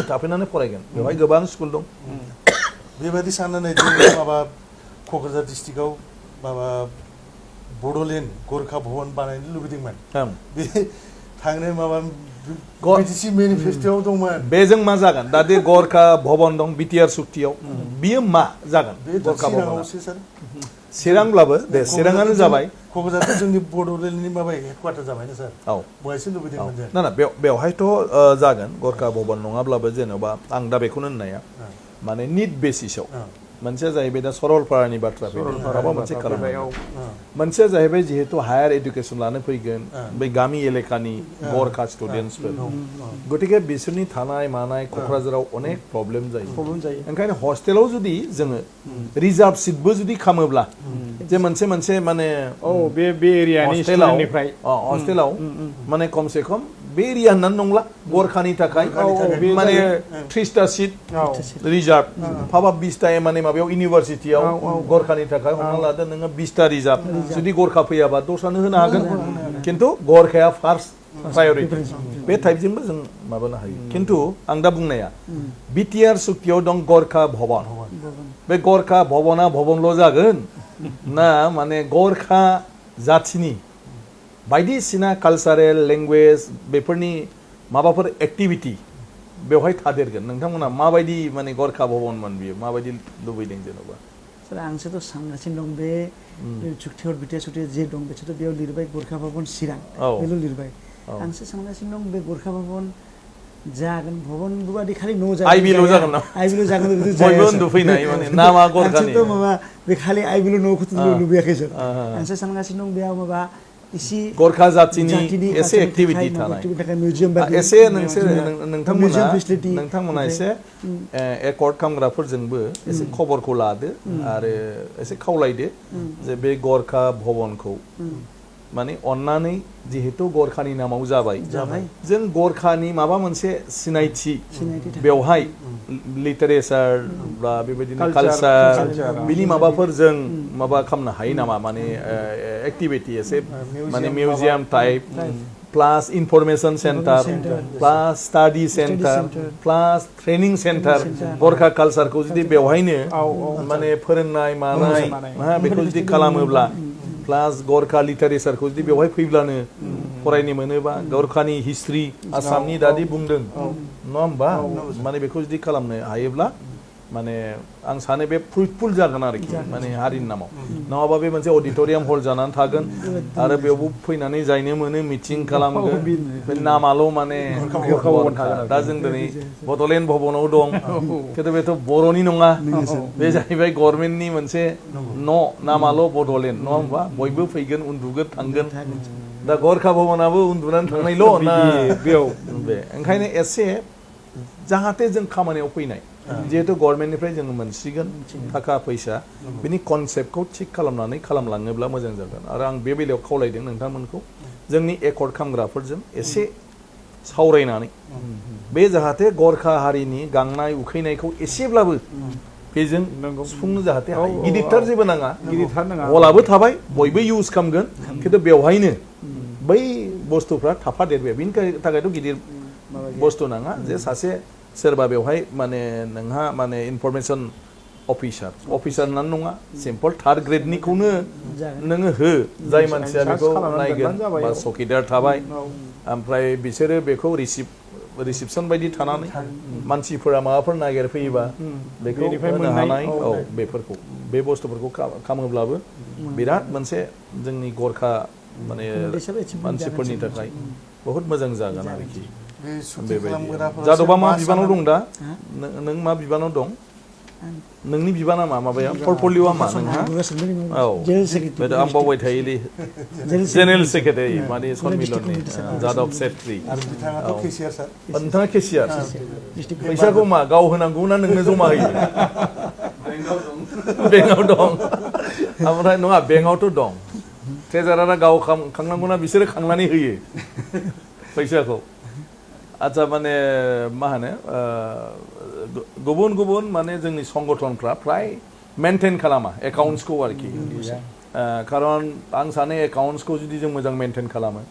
थाफैनानै फरायगोन बेवहाय गोबां स्कुल दं बेबायदि साननानै माबा क'क्राझार डिस्ट्रिक्टआव माबा बड'लेण्ड गोरखा भवन बानायनो लुबैदोंमोन बे थांनो माबा बिटिसि मेनिफेस्ट'आव दंमोन बेजों मा जागोन दा दे गोरखा भवन दं बिटिआर सुक्तियाव बियो मा जागोन गोरखा भवना चिरांब्लाबो दे चिराङानो जाबाय क'क्राझार जोंनि बड'लेण्डनि माबा हेडक्वार्टार जाबायना सार औ बहायसो लुबैदोंमोन जों ना बेवहायथ' जागोन गोरखा भवन नङाब्लाबो जेन'बा आं दा बेखौनो होननाया माने निड बेसिसआव मोनसेया जाहैबाय दा सरलपारानि बाथ्रा माबा मोनसे खालामनायाव मोनसेया जाहैबाय जिहेतु हायार एडुकेसन लानो फैगोन बै गामि एलेकानि गोरखा स्टुडेन्टसफोर गतिके बिसोरनि थानाय मानाय क'क्राझाराव अनेक प्रब्लेम जायो ओंखायनो हस्टेलाव जुदि जोङो रिजार्भ सिटबो जुदि खालामोब्ला जे मोनसे माने बे एरियानि स्टुडेन्टनिफ्राय हस्टेलाव माने खमसे खम बे एरिया होननानै नंला गोरखानि थाखाय माने 30टा सिट रिजार्भ फाबा 20टा माने माबायाव इउनिभारसिटियाव गोरखानि थाखाय हमना लादो नोङो 20टा रिजार्भ जुदि गोरखा फैयाबा दस्रानो होनो हागोन खिन्थु गोरखाया फार्स्ट प्रायरिटि बे टाइपजोंबो जों माबानो हायो खिन्थु आं दा बुंनाया बिटिआर सुक्तियाव दं गोरखा भवन बे गोरखा भवना भवनल' जागोन ना माने गोरखा जाथिनि बायदिसिना कालचारेल लेंगुवेज बेफोरनि माबाफोर एक्टिभिटी बेवहाय थादेरगोन नोंथांमोना माबायदि माने गोरखा भवनमोन बियो माबायदि लुबैदों जेन'बा सार आंसोथ' सानगासिनो दं बे चुक्तियाव बिटिआर सुक्तियाव जे दं बिसोरथ' बेयाव लिरबाय गोरखा भवन चिरां बेल' लिरबाय आंसो सानगासिनो दं बे गोरखा भवन जागोन भवन बेबादि खालि न' जागोन आइबिल' जागोन ना आइबिल' जागोन बयबो उन्दुफैनाय माने नामा गोरखानि आंसोथ' माबा बे खालि आइबिल' न'खौथ' लुबैयाखै सार आंसो सानगासिनो दं बेयाव माबा इसे गोरखा जाथिनि एसे एक्टिभिटी थानाय एसे नोंथांमोना एसे एकर्ड खालामग्राफोरजोंबो एसे खबरखौ लादो आरो एसे खावलायदो जे बे गोरखा भवनखौ माने अन्नानै जिहेतु गोरखानि नामाव जाबाय जों गोरखानि माबा मोनसे सिनायथि बेवहाय लिटारेचार बा बेबायदिनो कालचार बिनि माबाफोर जों माबा खालामनो हायो नामा माने एक्टिभिटी एसे माने मिउजियाम टाइप प्लास इनफरमेशन सेन्टार प्लास स्टाडि सेन्टार प्लास ट्रेनिं सेन्टार गोरखा कालचारखौ जुदि बेवहायनो माने फोरोंनाय मानाय बेखौ जुदि खालामोब्ला प्लास गोरखा लिटारेचारखौ जुदि बेवहाय फैब्लानो फरायनो मोनोबा गोरखानि हिस्ट्रि आसामनि दादि बुंदों नङा होमबा माने बेखौ जुदि खालामनो हायोब्ला माने आं सानो बे फ्रुटफुल जागोन आरोखि माने हारिनि नामाव नङाबा बे मोनसे अडिटोरियाम हल जानानै थागोन आरो बेयावबो फैनानै जायनो मोनो मिटिं खालामगोन बे नामाल' माने दा जों दिनै बड'लेण्ड भवनाव दं खिन्थु बेथ' बर'नि नङा बे जाहैबाय गभर्नमेन्टनि मोनसे न' नामाल' बड'लेण्ड नङा होमबा बयबो फैगोन उन्दुगोन थांगोन दा गोरखा भवनाबो उन्दुनानै थांनायल' ना बेयाव बे ओंखायनो एसे जाहाथे जों खामानियाव फैनाय जिहेतु गभर्नमेन्टनिफ्राय जोङो मोनसिगोन थाखा फैसा बिनि कनसेप्टखौ थिग खालामनानै खालामलाङोब्ला मोजां जागोन आरो आं बे बेलायाव खावलायदों नोंथांमोनखौ जोंनि एकर्ड खालामग्राफोरजों एसे सावरायनानै बे जाहाथे गरखा हारिनि गांनाय उखैनायखौ एसेब्लाबो बेजों सुफुंनो जाहाथे हायो गिदिरथार जेबो नाङा हलाबो थाबाय बयबो इउज खालामगोन खिन्थु बेवहायनो बै बुस्थुफ्रा थाफादेरबाय बिनि थाखायथ' गिदिर बुस्थु नाङा जे सासे सोरबा बेवहाय माने नोंहा माने इनफरमेसन अफिसार होननानै नङा सिम्पल थार्ड ग्रेडनिखौनो नोङो हो जाय मानसिया बेखौ नायगोन बा चौकिदार थाबाय ओमफ्राय बिसोरो बेखौ रिसिपसन बायदि थानानै मानसिफोरा माबाफोर नागिरफैयोबा बेखौ होनो हानाय बेफोरखौ बे बुस्थुफोरखौ खालामोब्लाबो बिराद मोनसे जोंनि गरखा माने मानसिफोरनि थाखाय बहुत मोजां जागोन आरोखि जादबा मा बिबानाव दं दा नों मा बिबानाव दं नोंनि बिबाना मा माबाया पर्टफलिय'आ मा नोंहा आं बावबाय थायोलै जेनेरेल सेक्रेटारि माने सनमिलननि जादब सेट्रि नोंथाङा केसियार फैसाखौ मा गाव होनांगौ ना नोंनो जमा होयो बेंकआव दं ओमफ्राय नङा बेंकआवथ' दं ट्रेजारारा गाव खांनांगौना बिसोरो खांनानै होयो फैसाखौ आच्छा माने मा होनो गुबुन गुबुन माने जोंनि संगठनफ्रा फ्राय मेनटेन खालामा एकाउन्ट्सखौ आरोखि खारन आं सानो एकाउन्ट्सखौ जुदि जों मोजां मेनटेन खालामो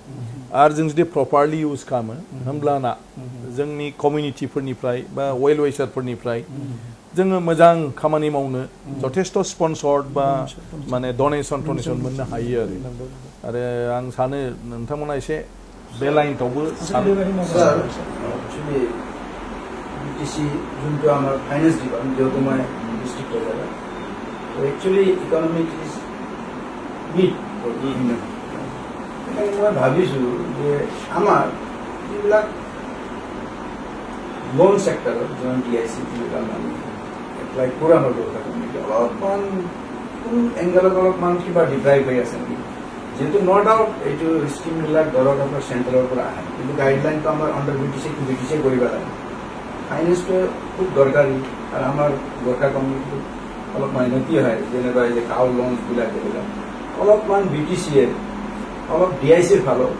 आरो जों जुदि प्रपारलि इउज खालामो होमब्लाना जोंनि कमिउनिटिफोरनिफ्राय बा वेल वेसारफोरनिफ्राय जोङो मोजां खामानि मावनो जथेस्थ' स्पन्सर्ड बा माने डनेसन मोननो हायो आरो आं सानो नोंथांमोना एसे बे लाइनखौबो BTC जोंथ' आमार फाइनेन्स डिपार्टमेन्ट जेहेतु मैं डिस्ट्रिक्ट क'क्राझार तो एक्चुअली इकोनॉमिक इज वीक मैं भाविছোঁ যে আমার যিবিলাক লোন সেক্টৰত যেনে DIC আমি এপ্লাই কৰা হ'ল অলপমান কোন এংগলত অলপমান কিবা ডিপ্ৰাইভ হৈ আছে নেকি যেহেতু নো ডাউট এইটো স্কিমবিলাক ধৰক আপোনাৰ চেণ্ট্ৰেলৰ পৰা আহে কিন্তু গাইডলাইনটো আমাৰ আণ্ডাৰ BTC কৰিব লাগে ফাইনেন্সটো খুব দৰকাৰী আৰু আমাৰ গোৰ্খা কমিউনিটি অলপ মাইনৰিটি হয় যেনেবা এই যে কাউ লোনছবিলাক এইবিলাক অলপমান BTCয়ে অলপ DICৰ ফালৰ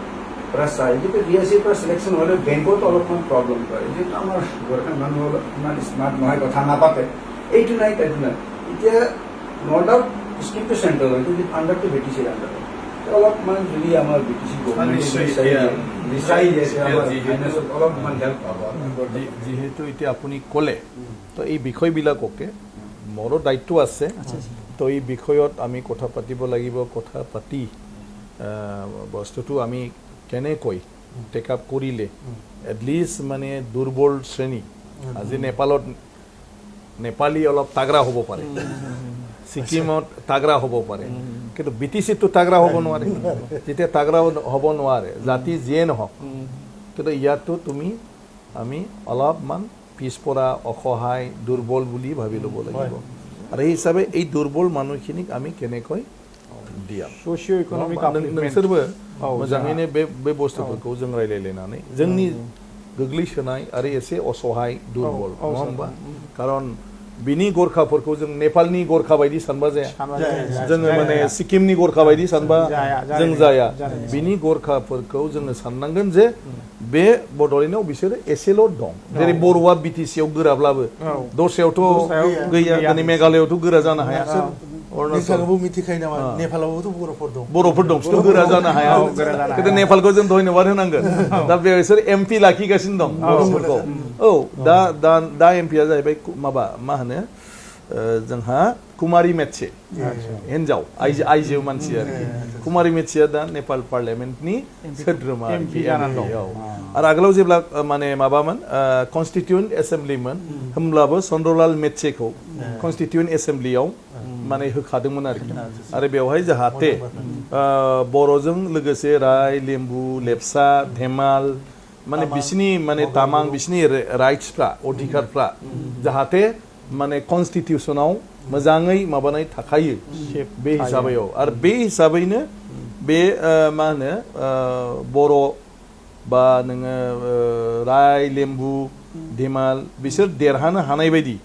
পৰা চাই যিটো DICৰ পৰা চিলেকশ্যন হ'লে বেংকত অলপমান প্ৰব্লেম কৰে যিহেতু আমাৰ গোৰ্খা মানুহ অলপ ইমান স্মাৰ্ট নহয় কথা নাপাতে এইটো নাই সেইটো নাই এতিয়া নো ডাউট স্কিমটো চেণ্ট্ৰেল হয় কিন্তু আণ্ডাৰটো BTCৰ আণ্ডাৰ অলপমান যদি আমাৰ BTC যিহেতু এতিয়া আপুনি ক'লে তো এই বিষয়বিলাককে মোৰো দায়িত্ব আছে তো এই বিষয়ত আমি কথা পাতিব লাগিব কথা পাতি বস্তুটো আমি কেনেকৈ টেক আপ কৰিলে এটলিষ্ট মানে দুৰ্বল শ্ৰেণী আজি নেপালী অলপ তাগৰা হ'ব পাৰে ছিকিমত তাগৰা হ'ব পাৰে কিন্তু BTCটো তাগৰা হ'ব নোৱাৰে যেতিয়া তাগৰা হ'ব নোৱাৰে জাতি যিয়ে নহওক কিন্তু ইয়াতো আমি অলপমান পিছপৰা অসহায় দুৰ্বল বুলি ভাবি ল'ব লাগিব আৰু এই হিচাপে এই দুৰ্বল মানুহখিনিক আমি কেনেকৈ দিয়াম ससिय' इक'नमिक नोंसोरबो मोजाङैनो बे बुस्थुफोरखौ जों रायलायलायनानै जोंनि गोग्लैसोनाय आरो एसे असहाय दुर्बल नङा होमबा खारन बिनि गोरखाफोरखौ जों नेपालनि गोरखा बायदि सानबा जाया जोङो माने सिक्किमनि गोरखा बायदि सानबा जों जाया बिनि गोरखाफोरखौ जोङो साननांगोन जे बे बड'लेण्डआव बिसोरो एसेल' दं जेरै बर'आ BTCआव गोराब्लाबो दस्रायावथ' गैया दिनै मेघालयआवथ' गोरा जानो हाया नोंथाङाबो मिथिखायो नामा नेपालावबोथ' बर'फोर दं बिसोर गोरा जानो हाया खिन्थु नेपालखौ जों धन्यबाद होनांगोन दा बिसोर MP लाखिगासिनो दं बर'फोरखौ औ दा MPआ जाहैबाय माबा मा होनो जोंहा कुमारी मेत्से हिन्जाव आइजो मानसि आरोखि कुमारी मेत्सेया दा नेपाल पार्लियामेन्टनि सोद्रोमा आरो आगोलाव जेब्ला माने माबामोन कन्स्टिटिउयेन्ट एसेम्ब्लिमोन होमब्लाबो चन्द्रलाल मेत्सेखौ कन्स्टिटिउयेन्ट एसेम्ब्लियाव माने होखादोंमोन आरो बेवहाय जाहाथे बर'जों लोगोसे राय लेम्बु लेप्चा धेमाल माने बिसिनि माने तामां बिसिनि राइट्सफ्रा अधिकारफ्रा जाहाथे माने कन्स्टिटिउसनाव मोजाङै माबानाय थाखायो बे हिसाबैयाव आरो बे हिसाबैनो बे मा होनो बर' बा नोङो राय लेम्बु धिमाल बिसोर देरहानो हानाय बायदि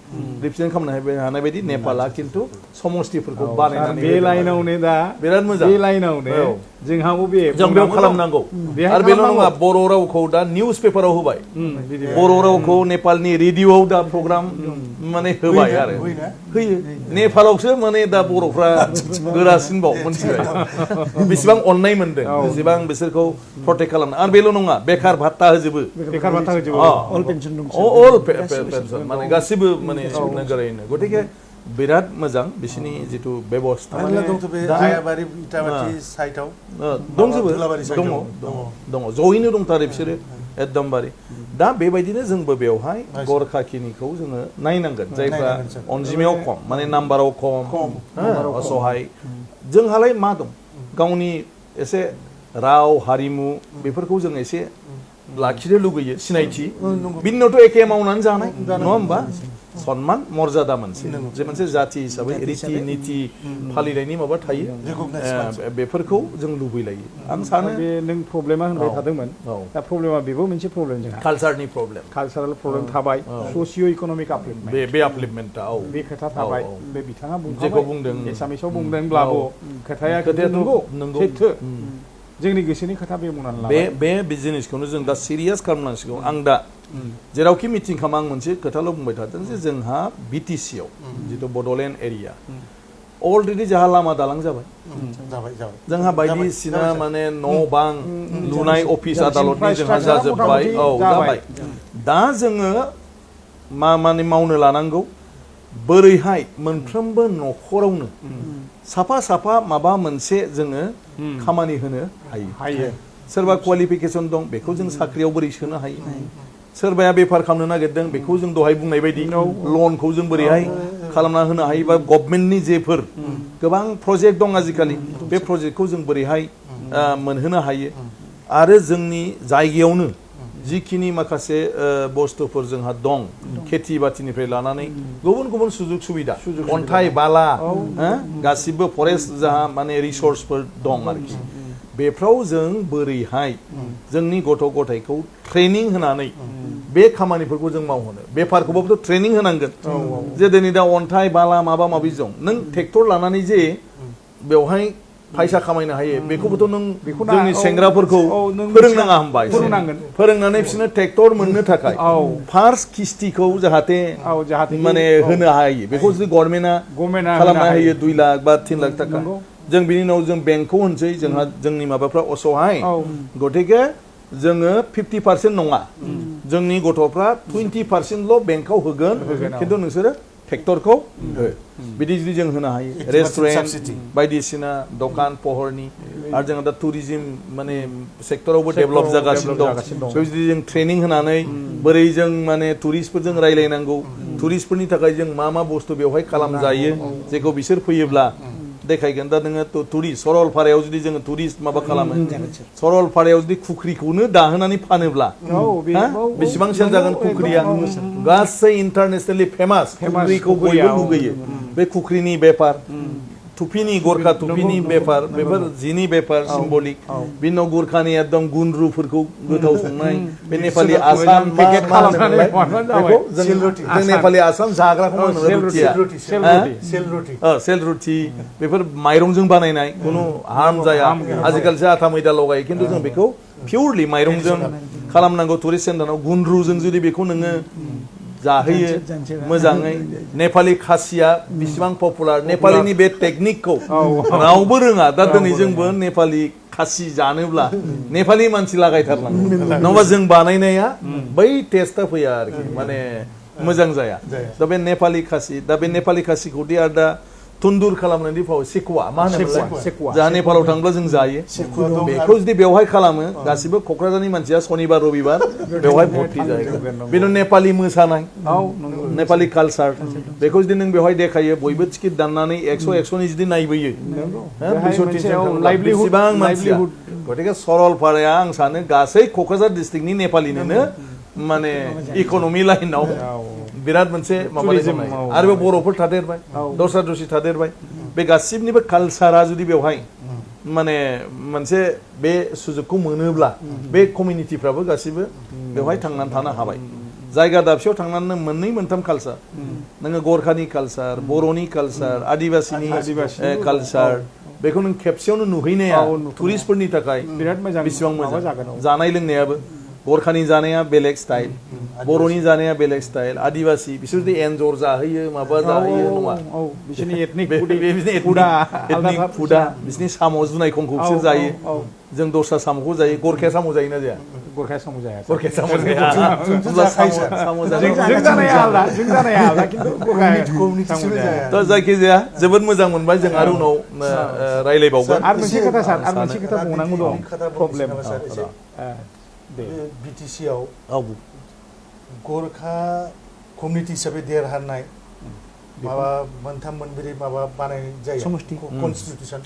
रिप्रेजेन्ट खालामनो हानाय बायदि नेपाला खिन्थु समस्तिफोरखौ बानायनानै बे लाइनावनो दा बिराद मोजां बे लाइनावनो जोंहाबो बे जों बेयाव खालामनांगौ आरो बेल' नङा बर' रावखौ दा निउस पेपाराव होबाय बर' रावखौ नेपालनि रेडिअ'आव दा प्रग्राम माने होबाय आरो होयो नेपालावसो माने दा बर'फ्रा गोरासिनबाव मोनथिबाय बेसेबां अननाय मोनदों बेसेबां बिसोरखौ प्रटेक्ट खालामनो आरो बेल' नङा बेकार भात्ता होजोबो अल पेन्सन दं अल पेन्सन माने गासिबो माने नोगोरैनो गतिके बिराद मोजां बिसिनि जिथु बेबस्था आयाबारि इटाबारि साइडआव दंजोबो दङ जयैनो दंथारो बिसोरो एकदमबारे दा बेबायदिनो जोंबो बेवहाय गरखा खिनिखौ जोङो नायनांगोन जायफ्रा अनजिमायाव खम माने नाम्बाराव खम असहाय जोंहालाय मा दं गावनि एसे राव हारिमु बेफोरखौ जों एसे लाखिनो लुगैयो सिनायथि बिनोथ' एखे मावनानै जानाय नङा होमबा सनमान मर्यादा मोनसे जे मोनसे जाथि हिसाबै रिति निति फालिनायनि माबा थायो बेफोरखौ जों लुबैलायो आं सानो बे नों प्रब्लेमा होनबाय थादोंमोन दा प्रब्लेमा बेबो मोनसे प्रब्लेम जोंहा कालचारनि प्रब्लेम कालचारेल प्रब्लेम थाबाय ससिय' इक'नमिक आपलिफमेन्ट बे आपलिफमेन्टआ बे खोथा थाबाय बे बिथाङा जेखौ बुंदों एसामिसाव बुंदोंब्लाबो खोथाया नंगौ सैथो जोंनि गोसोनि खोथा बे बुंनानै लाबाय बे जिनिसखौनो जों दा सिरियास खालामनांसिगौ आं दा जेरावखि मिटिं खालाम आं मोनसे खोथाल' बुंबाय थादों जे जोंहा बिटिसिआव जिथु बड'लेण्ड एरिया अलरेडि जोंहा लामा दालां जाबाय जोंहा बायदिसिना माने न' बां लुनाय अफिस आदालतनि जोंहा जाजोब्बाय जाबाय दा जोङो माने मावनो लानांगौ बोरैहाय मोनफ्रोमबो न'खरावनो साफा साफा माबा मोनसे जोङो खामानि होनो हायो सोरबा क्वालिफिकेसन दं बेखौ जों साख्रियाव बोरै सोनो हायो सोरबाया बेफार खालामनो नागिरदों बेखौ जों दहाय बुंनाय बायदि लनखौ जों बोरैहाय खालामना होनो हायो बा गभर्नमेन्टनि जेफोर गोबां प्रजेक्ट दं आजिखालि बे प्रजेक्टखौ जों बोरैहाय मोनहोनो हायो आरो जोंनि जायगायावनो जिखिनि माखासे बुस्थुफोर जोंहा दं खेथि बाथिनिफ्राय लानानै गुबुन गुबुन सुजुग सुबिदा अन्थाइ बाला गासिबो फरेस्ट जाहा माने रिसर्सफोर दं आरोखि बेफ्राव जों बोरैहाय जोंनि गथ' गथायखौ ट्रेनिं होनानै बे खामानिफोरखौ जों मावहोनो बेफारखौबोथ' ट्रेनिं होनांगोन जे दिनै दा अन्थाइ बाला माबा माबि दं नों ट्रेक्टर लानानै जे बेवहाय फैसा खामायनो हायो बेखौबोथ' नों जोंनि सेंग्राफोरखौ फोरोंनाङा होनबा फोरोंनानै बिसोरनो ट्रेक्टर मोननो थाखाय फार्स्ट किस्तिखौ जाहाथे माने होनो हायो बेखौ जुदि गभर्नमेन्टआ खालामना होयो 2 लाख बा 3 लाख थाखा जों बिनि उनाव जों बेंकखौ होनसै जोंहा जोंनि माबाफ्रा असहाय गतिके जोङो 50% नङा जोंनि गथ'फ्रा 20%ल' बेंकआव होगोन खिन्थु नोंसोरो ट्रेक्टरखौ बिदि जुदि जों होनो हायो रेस्टुरेन्ट बायदिसिना दखान पहरनि आरो जोंहा दा टुरिजम माने सेक्टरावबो डेभेलप जागासिनो दं जुदि जों ट्रेनिं होनानै बोरै जों माने टुरिस्टफोरजों रायलायनांगौ टुरिस्टफोरनि थाखाय जों मा मा बुस्थु बेवहाय खालामजायो जेखौ बिसोर फैयोब्ला देखायगोन दा नोङो टुरिस्ट सरलपारायाव जुदि जोङो टुरिस्ट माबा खालामो सरलपारायाव जुदि खुख्रिखौनो दाहोनानै फानोब्ला बेसेबां सेल जागोन खुख्रिया गासै इन्टारनेसनेलि फेमास खुख्रिखौ बयबो लुगैयो बे खुख्रिनि बेफार थुफिनि गरखा थुफिनि बेफार बेफोर जिनि बेफार सिम्बलिक बिनि उनाव गुरखानि एकदम गुन्द्रुफोरखौ गोथाव संनाय बे नेपालि आसाम पेकेट खालामनानै जों नेपालि आसाम जाग्राखौ सेल रुटि बेफोर माइरंजों बानायनाय खुनु हार्म जाया आजिखालिसो आथा मैदा लगायो खिन्थु जों बेखौ पिउरलि माइरंजों खालामनांगौ टुरिस्ट सेन्टाराव गुन्द्रुजों जुदि बेखौ नोङो जाहोयो मोजाङै नेपालि खासिया बेसेबां पपुलार नेपालिनि बे टेकनिकखौ रावबो रोङा दा दिनै जोंबो नेपालि खासि जानोब्ला नेपालि मानसि लागायथारनांगौ नङाबा जों बानायनाया बै टेस्टआ फैया आरोखि माने मोजां जाया दा बे नेपालि खासिखौ दि आरो दा तन्दुर खालामनानै फाव सेकुवा मा होनो जोंहा नेपालाव थांब्ला जों जायो बेखौ जुदि बेवहाय खालामो गासिबो क'क्राझारनि मानसिया सनिबार रबिबार बेवहाय भर्ति जायो बेनो नेपालि मोसानाय नेपालि कालचार बेखौ जुदि नों बेवहाय देखायो बयबो टिकेट दाननानै 100 जुदि नायबोयो बेसेबां मानसिया गतिके सरलपाराया आं सानो गासै क'क्राझार डिस्ट्रिक्टनि नेपालिनोनो माने इक'नमि लाइनाव बिराद मोनसे माबा आरो बर'फोर थादेरबाय दस्रा दस्रि थादेरबाय बे गासिबनिबो कालचारा जुदि बेवहाय माने मोनसे बे सुजुगखौ मोनोब्ला बे कमिउनिटिफ्राबो गासिबो बेवहाय थांनानै थानो हाबाय जायगा दाबसेयाव थांनानै मोननै मोनथाम कालचार नोङो गरखानि कालचार बर'नि कालचार आदिबासिनि कालचार बेखौ नों खेबसेयावनो नुहैनाया टुरिस्टफोरनि थाखाय बिराद मोजां बेसेबां मोजां जागोन जानाय लोंनायाबो गरखानि जानाया बेलेग स्टाइल बर'नि जानाया बेलेग स्टाइल आदिबासि बिसोर जुदि एन्जर जाहोयो माबा जाहोयो नङा बिसोरनि एथनिक फुडा बिसोरनि साम' जुनायखंखौ बिसोर जायो जों दस्रा साम'खौ जायो गरखाया साम' जायोना जाया गरखाया साम' जाया गरखाया साम' जाया साम' जों जानाया आलादा खिन्थु गरखाया दा जायखिजाया जोबोद मोजां मोनबाय जों आरो उनाव रायलायबावगोन आरो मोनसे खोथा सार आरो मोनसे खोथा बुंनांगौ दं प्रब्लेम BTC आव गरखा कमिउनिटि हिसाबै देरहानाय माबा मोनथाम मोनब्रै माबा बानायनाय जायो कनस्टिटिउसन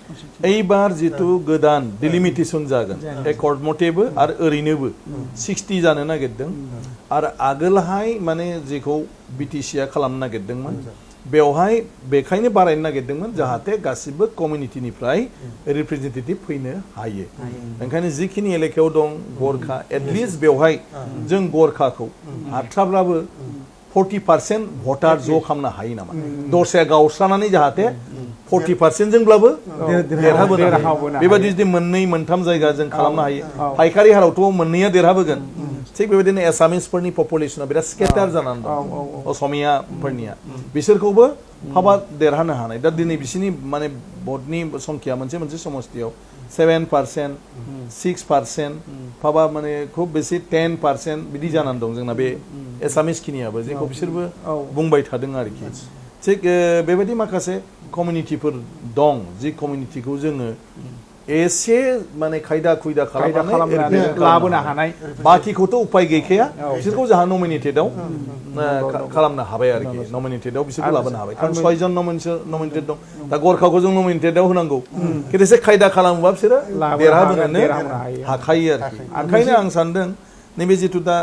এইবার जितु गोदान डिलिमिटेशन जागोन एकर्ड मतेबो आरो ओरैनोबो 60 जानो नागिरदों आरो आगोलहाय माने जेखौ BTC आ खालामनो नागिरदोंमोन बेवहाय बेखायनो बारायनो नागिरदोंमोन जाहाथे गासिबो कमिउनिटिनिफ्राय रिप्रेजेन्टेटिभ फैनो हायो ओंखायनो जिखिनि एलेकायाव दं गरखा एटलिस्ट बेवहाय जों गरखाखौ हाथ्राब्लाबो 40% भटार ज' खालामनो हायो नामा दस्राया गावस्रानानै जाहाथे 40% जोंब्लाबो देरहाबोनो बेबायदि जुदि मोननै मोनथाम जायगा जों खालामनो हायो फायखारि हारावथ' मोननैया देरहाबोगोन थिग बेबायदिनो एसामिसफोरनि पपुलेसना बिराद स्केटार जानानै दं असमियाफोरनिया बिसोरखौबो फाबा देरहानो हानाय दा दिनै बिसोरनि माने भटनि संख्या मोनसे समस्तियाव 7% 6% फाबा माने खुब बेसि 10% बिदि जानानै दं जोंना बे एसामिस खिनियाबो जेखौ बिसोरबो बुंबाय थादों आरोखि थिग बेबायदि माखासे कमिउनिटिफोर दं जि कमिउनिटिखौ जोङो एसे माने खायदा खुयदा खालामनानै लाबोनो हानाय बाखिखौथ' उपाय गैखाया बिसोरखौ जोंहा नमिनेटेडआव खालामनो हाबाय आरोखि नमिनेटेडआव बिसोरखौ लाबोनो हाबाय खारन 6 जन नमिनेटेड दं दा गरखाखौ जों नमिनेटेडआव होनांगौ खिन्थु एसे खायदा खालामोबा बिसोरो देरहाबोनो हाखायो आरोखि ओंखायनो आं सानदों नैबे जिथु दा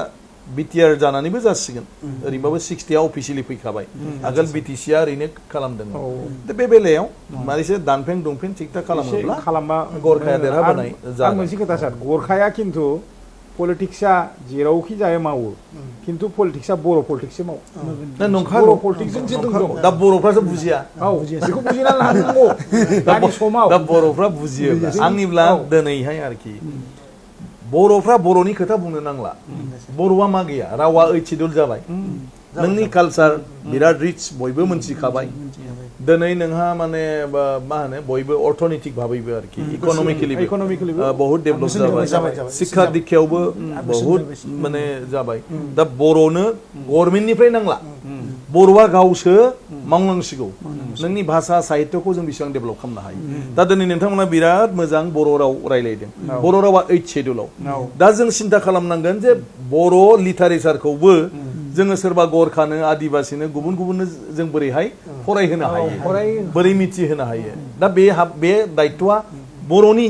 बिटिआर जानानैबो जासिगोन ओरैबाबो 60आ अफिसियेलि फैखाबाय आगोल BTC आ ओरैनो खालामदोंमोन दा बे बेलायाव मारैसे दानफें दुंफें थिग थाक खालामोब्ला गरखाया देरहाबोनाय जागोन मोनसे खोथा सार गरखाया खिन्थु पलिटिक्सआ जेरावखि जायो मावो खिन्थु पलिटिक्सआ बर' पलिटिक्ससो मावो नंखागौ बर' पलिटिक्सजोंसो दं दा बर'फ्रासो बुजिया बेखौ बुजिना लानांगौ दानि समाव दा बर'फ्रा बुजियो आंनिब्ला दिनैहाय आरोखि बर'फ्रा बर'नि खोथा बुंनो नांला बर'आ मा गैया रावा 8 शिड्युल जाबाय नोंनि कालचार बिराद रिच बयबो मोनथिखाबाय दिनै नोंहा माने मा होनो बयबो अर्थनैतिक भाबैबो आरोखि इकोनमिकेलि बहुत डेभलप जाबाय शिक्षा दीक्षायावबो बहुत माने जाबाय दा बर'नो गभर्नमेन्टनिफ्राय नांला बर'आ गावसो मावनांसिगौ नोंनि भाषा साहित्यखौ जों बेसेबां डेभलप खालामनो हायो दा दिनै नोंथांमोना बिराद मोजां बर' राव रायलायदों बर' रावा 8 शिड्युलाव दा जों सिन्था खालामनांगोन जे बर' लिटारेचारखौबो जोङो सोरबा गरखानो आदिबासिनो गुबुन गुबुननो जों बोरैहाय फरायहोनो हायो बोरै मिथिहोनो हायो दा बे दायित्वआ बर'नि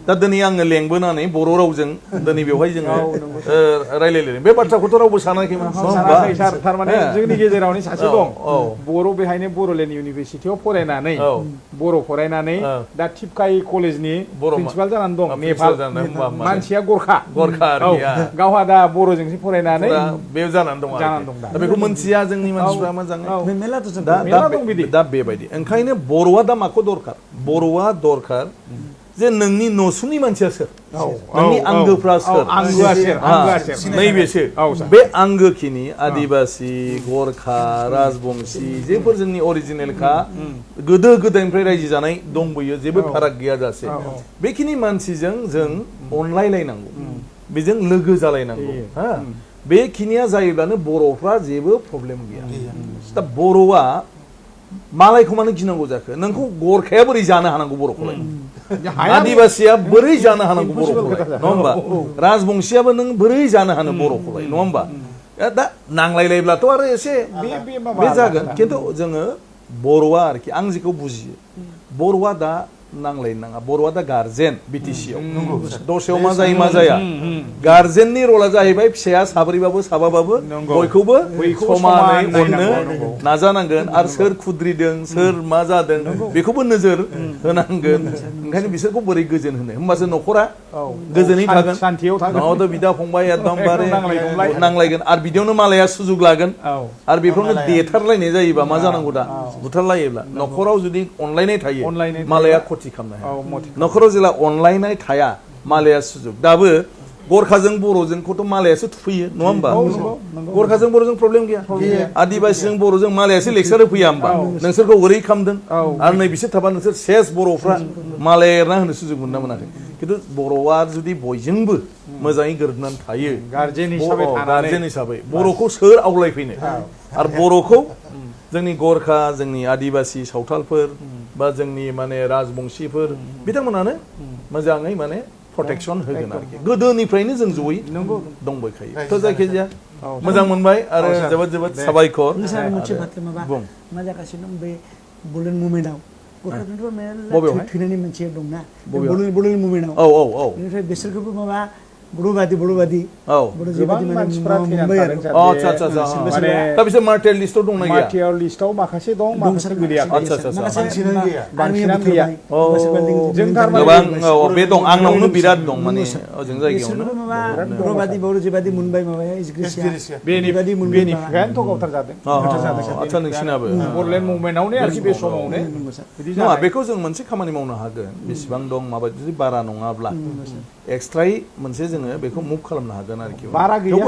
दा दिनै आङो लेंबोनानै बर' रावजों दिनै बेवहाय जोङो रायलायलायदों बे बाथ्राखौथ' रावबो सानाखैमोन थारमाने जोंनि गेजेरावनो सासे दं बर' बेहायनो बर'लेण्ड इउनिभारसिटियाव फरायनानै बर' फरायनानै दा टिपकाइ कलेजनि प्रिन्सिपाल जानानै दं नेपाल मानसिया गरखा गावहा दा बर'जोंसो फरायनानै बेयाव जानानै दं दा बेखौ मोनथिया जोंनि मानसिफ्रा मोजाङै दा बेबायदि ओंखायनो बर'आ दा माखौ दरखार बर'आ दरखार जे नोंनि नसुंनि मानसिया सोर नोंनि आंगोफ्रा सोर नैबेसो बे आंगोखिनि आदिबासि गरखा राजबंशी जेफोर जोंनि अरिजिनेलखा गोदो गोदायनिफ्राय रायजो जानाय दंबोयो जेबो फाराग गैया जासे बेखिनि मानसिजों जों अनलायलायनांगौ बेजों लोगो जालायनांगौ हा बेखिनिया जायोब्लानो बर'फ्रा जेबो प्रब्लेम गैया दा बर'आ मालायखौ मानो गिनांगौ जाखो नोंखौ गरखाया बोरै जानो हानांगौ बर'खौलाय आदिबासिया बोरै जानो हानांगौ बर'खौलाय नङा होमबा राजबंशीयाबो नों बोरै जानो हानो बर'खौलाय नङा होमबा दा नांलायलायब्लाथ' आरो एसे बे जागोन खिन्थु जोङो बर'आ आरोखि आं जेखौ बुजियो बर'आ दा नांलायनो नाङा बर'आ दा गार्जेन बिटिसिआव दसेयाव मा जायो मा जाया गार्जेननि रला जाहैबाय फिसाया साब्रैबाबो साबाबाबो बयखौबो समानै अननो नाजानांगोन आरो सोर खुद्रिदों सोर मा जादों बेखौबो नोजोर होनांगोन ओंखायनो बिसोरखौ बोरै गोजोन होनो होमबासो न'खरा गोजोनै थागोन नङाबाथ' बिदा फंबाय एकदमबारे नांलायगोन आरो बिदियावनो मालाया सुजुग लागोन आरो बेफोरावनो देथारलायनाय जायोबा मा जानांगौ दा बुथारलायोब्ला न'खराव जुदि अनलायनाय थायो मालाया खथि खालामनो हाया न'खराव जेला अनलायनाय थाया मालाया सुजुग दाबो गरखाजों बर'जोंखौथ' मालायासो थुफैयो नङा होमबा गरखाजों बर'जों प्रब्लेम गैया आदिबासिजों बर'जों मालायासो लेक्सार होफैया होमबा नोंसोरखौ ओरै खालामदों आरो नै बिसोर थाबा नोंसोर सेस बर'फ्रा मालाया एरना होनो सुजुग मोनना मोनाखै खिन्थु बर'आ जुदि बयजोंबो मोजाङै गोरोबनानै थायो गार्जेन हिसाबै बर'खौ सोर आवलायफैनो आरो बर'खौ जोंनि गरखा जोंनि आदिबासि सावथालफोर बा जोंनि माने राजबंशीफोर बिथांमोनानो मोजाङै माने प्रटेक्शन होगोन आरोखि गोदोनिफ्रायनो जों जयै दंबायखायो थ' जायखिजाया मोजां मोनबाय आरो जोबोद जोबोद साबायखर मोनसे बाथ्रा माबा मा जागासिनो दं बे बलिउड मुभमेन्टआव गथ'फोरनिफ्राय मेरला थैनायनि मोनसे दंना बलिउड मुभमेन्टआव बेनिफ्राय बिसोरखौबो माबा बर'बादि गोबां मानसिफ्रा थैनानै थादों आच्छा दा बिसोर मार्टियार लिस्टआव दंना गैया मार्टियार लिस्टआव माखासे दं माखासे गैया बांसिनानो गैया जों गोबां बे दं आंनावनो बिराद दं माने ओजों जायगायावनो बर'बादि बर'जिबादि मोनबाय माबाया इजग्रेसिया बेनिफ्रायनोथ' गावथार जादों आच्छा नोंसिनाबो बर'लेण्ड मुभमेन्टआवनो आरोखि बे समावनो नङा बेखौ जों मोनसे खामानि मावनो हागोन बेसेबां दं माबायदि जुदि बारा नङाब्ला एक्सट्रायै मोनसे जोङो बेखौ मुभ खालामनो हागोन आरोखि बारा गैया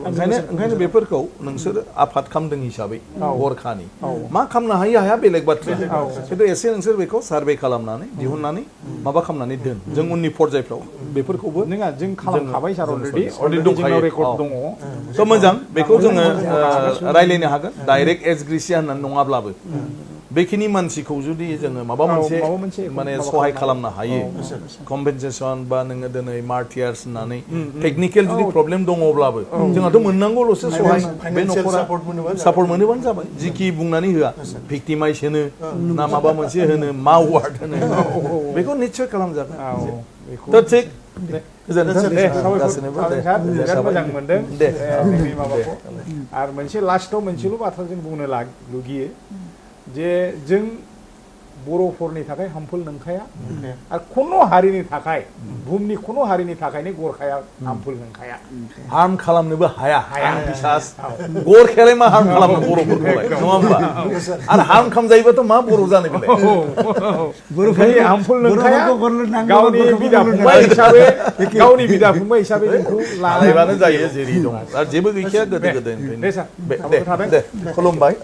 ओंखायनो बेफोरखौ नोंसोर आफाद खालामदों हिसाबै गरखानि मा खालामनो हाया बेलेग बाथ्रा खिन्थु एसे नोंसोर बेखौ सार्भे खालामनानै दिहुननानै माबा खालामनानै दोन जों उननि पर्यायफ्राव बेफोरखौबो नङा जों खालामखाबाय सार अलरेडि दंखायो रेकर्ड दङ थ' मोजां बेखौ जोङो रायलायनो हागोन डाइरेक्ट एजग्रेसिया होननानै नङाब्लाबो बेखिनि मानसिखौ जुदि जोङो माबा मोनसे माने सहाय खालामनो हायो कम्पेनसेसन बा नोङो दिनै मार्टियार्स होननानै टेकनिकेल जुदि प्रब्लेम दङब्लाबो जोंहाथ' मोननांगौल'सो सहाय बे न'खरा सापर्ट मोनोबानो जाबाय जिखि बुंनानै होआ भिक्टिमाइज होनो ना माबा मोनसे होनो मा वार्ड होनो बेखौ निस्सय खालामजागोन थ' थिग मोजां मोनदों माबाखौ आरो मोनसे लास्टआव मोनसेल' बाथ्रा जों बुंनो लुगैयो जे जों बर'फोरनि थाखाय हार्मफुल नंखाया आरो खुनु हारिनि थाखाय बुहुमनि खुनु हारिनि थाखायनो गरखाया हार्मफुल नंखाया हार्म खालामनोबो हाया बिसास गरखायालाय मा हार्म खालामनो बर'फोरखौलाय नङा होमबा आरो हार्म खालामजायोबाथ' मा बर' जानो बेलाय बर'फोरनि हार्मफुल नंखाया गावनि बिदा फंबाय हिसाबै जोंखौ लालायबानो जायो जेरै दं आरो जेबो गैखाया गोदो गोदायनिफ्रायनो दे खुलुमबाय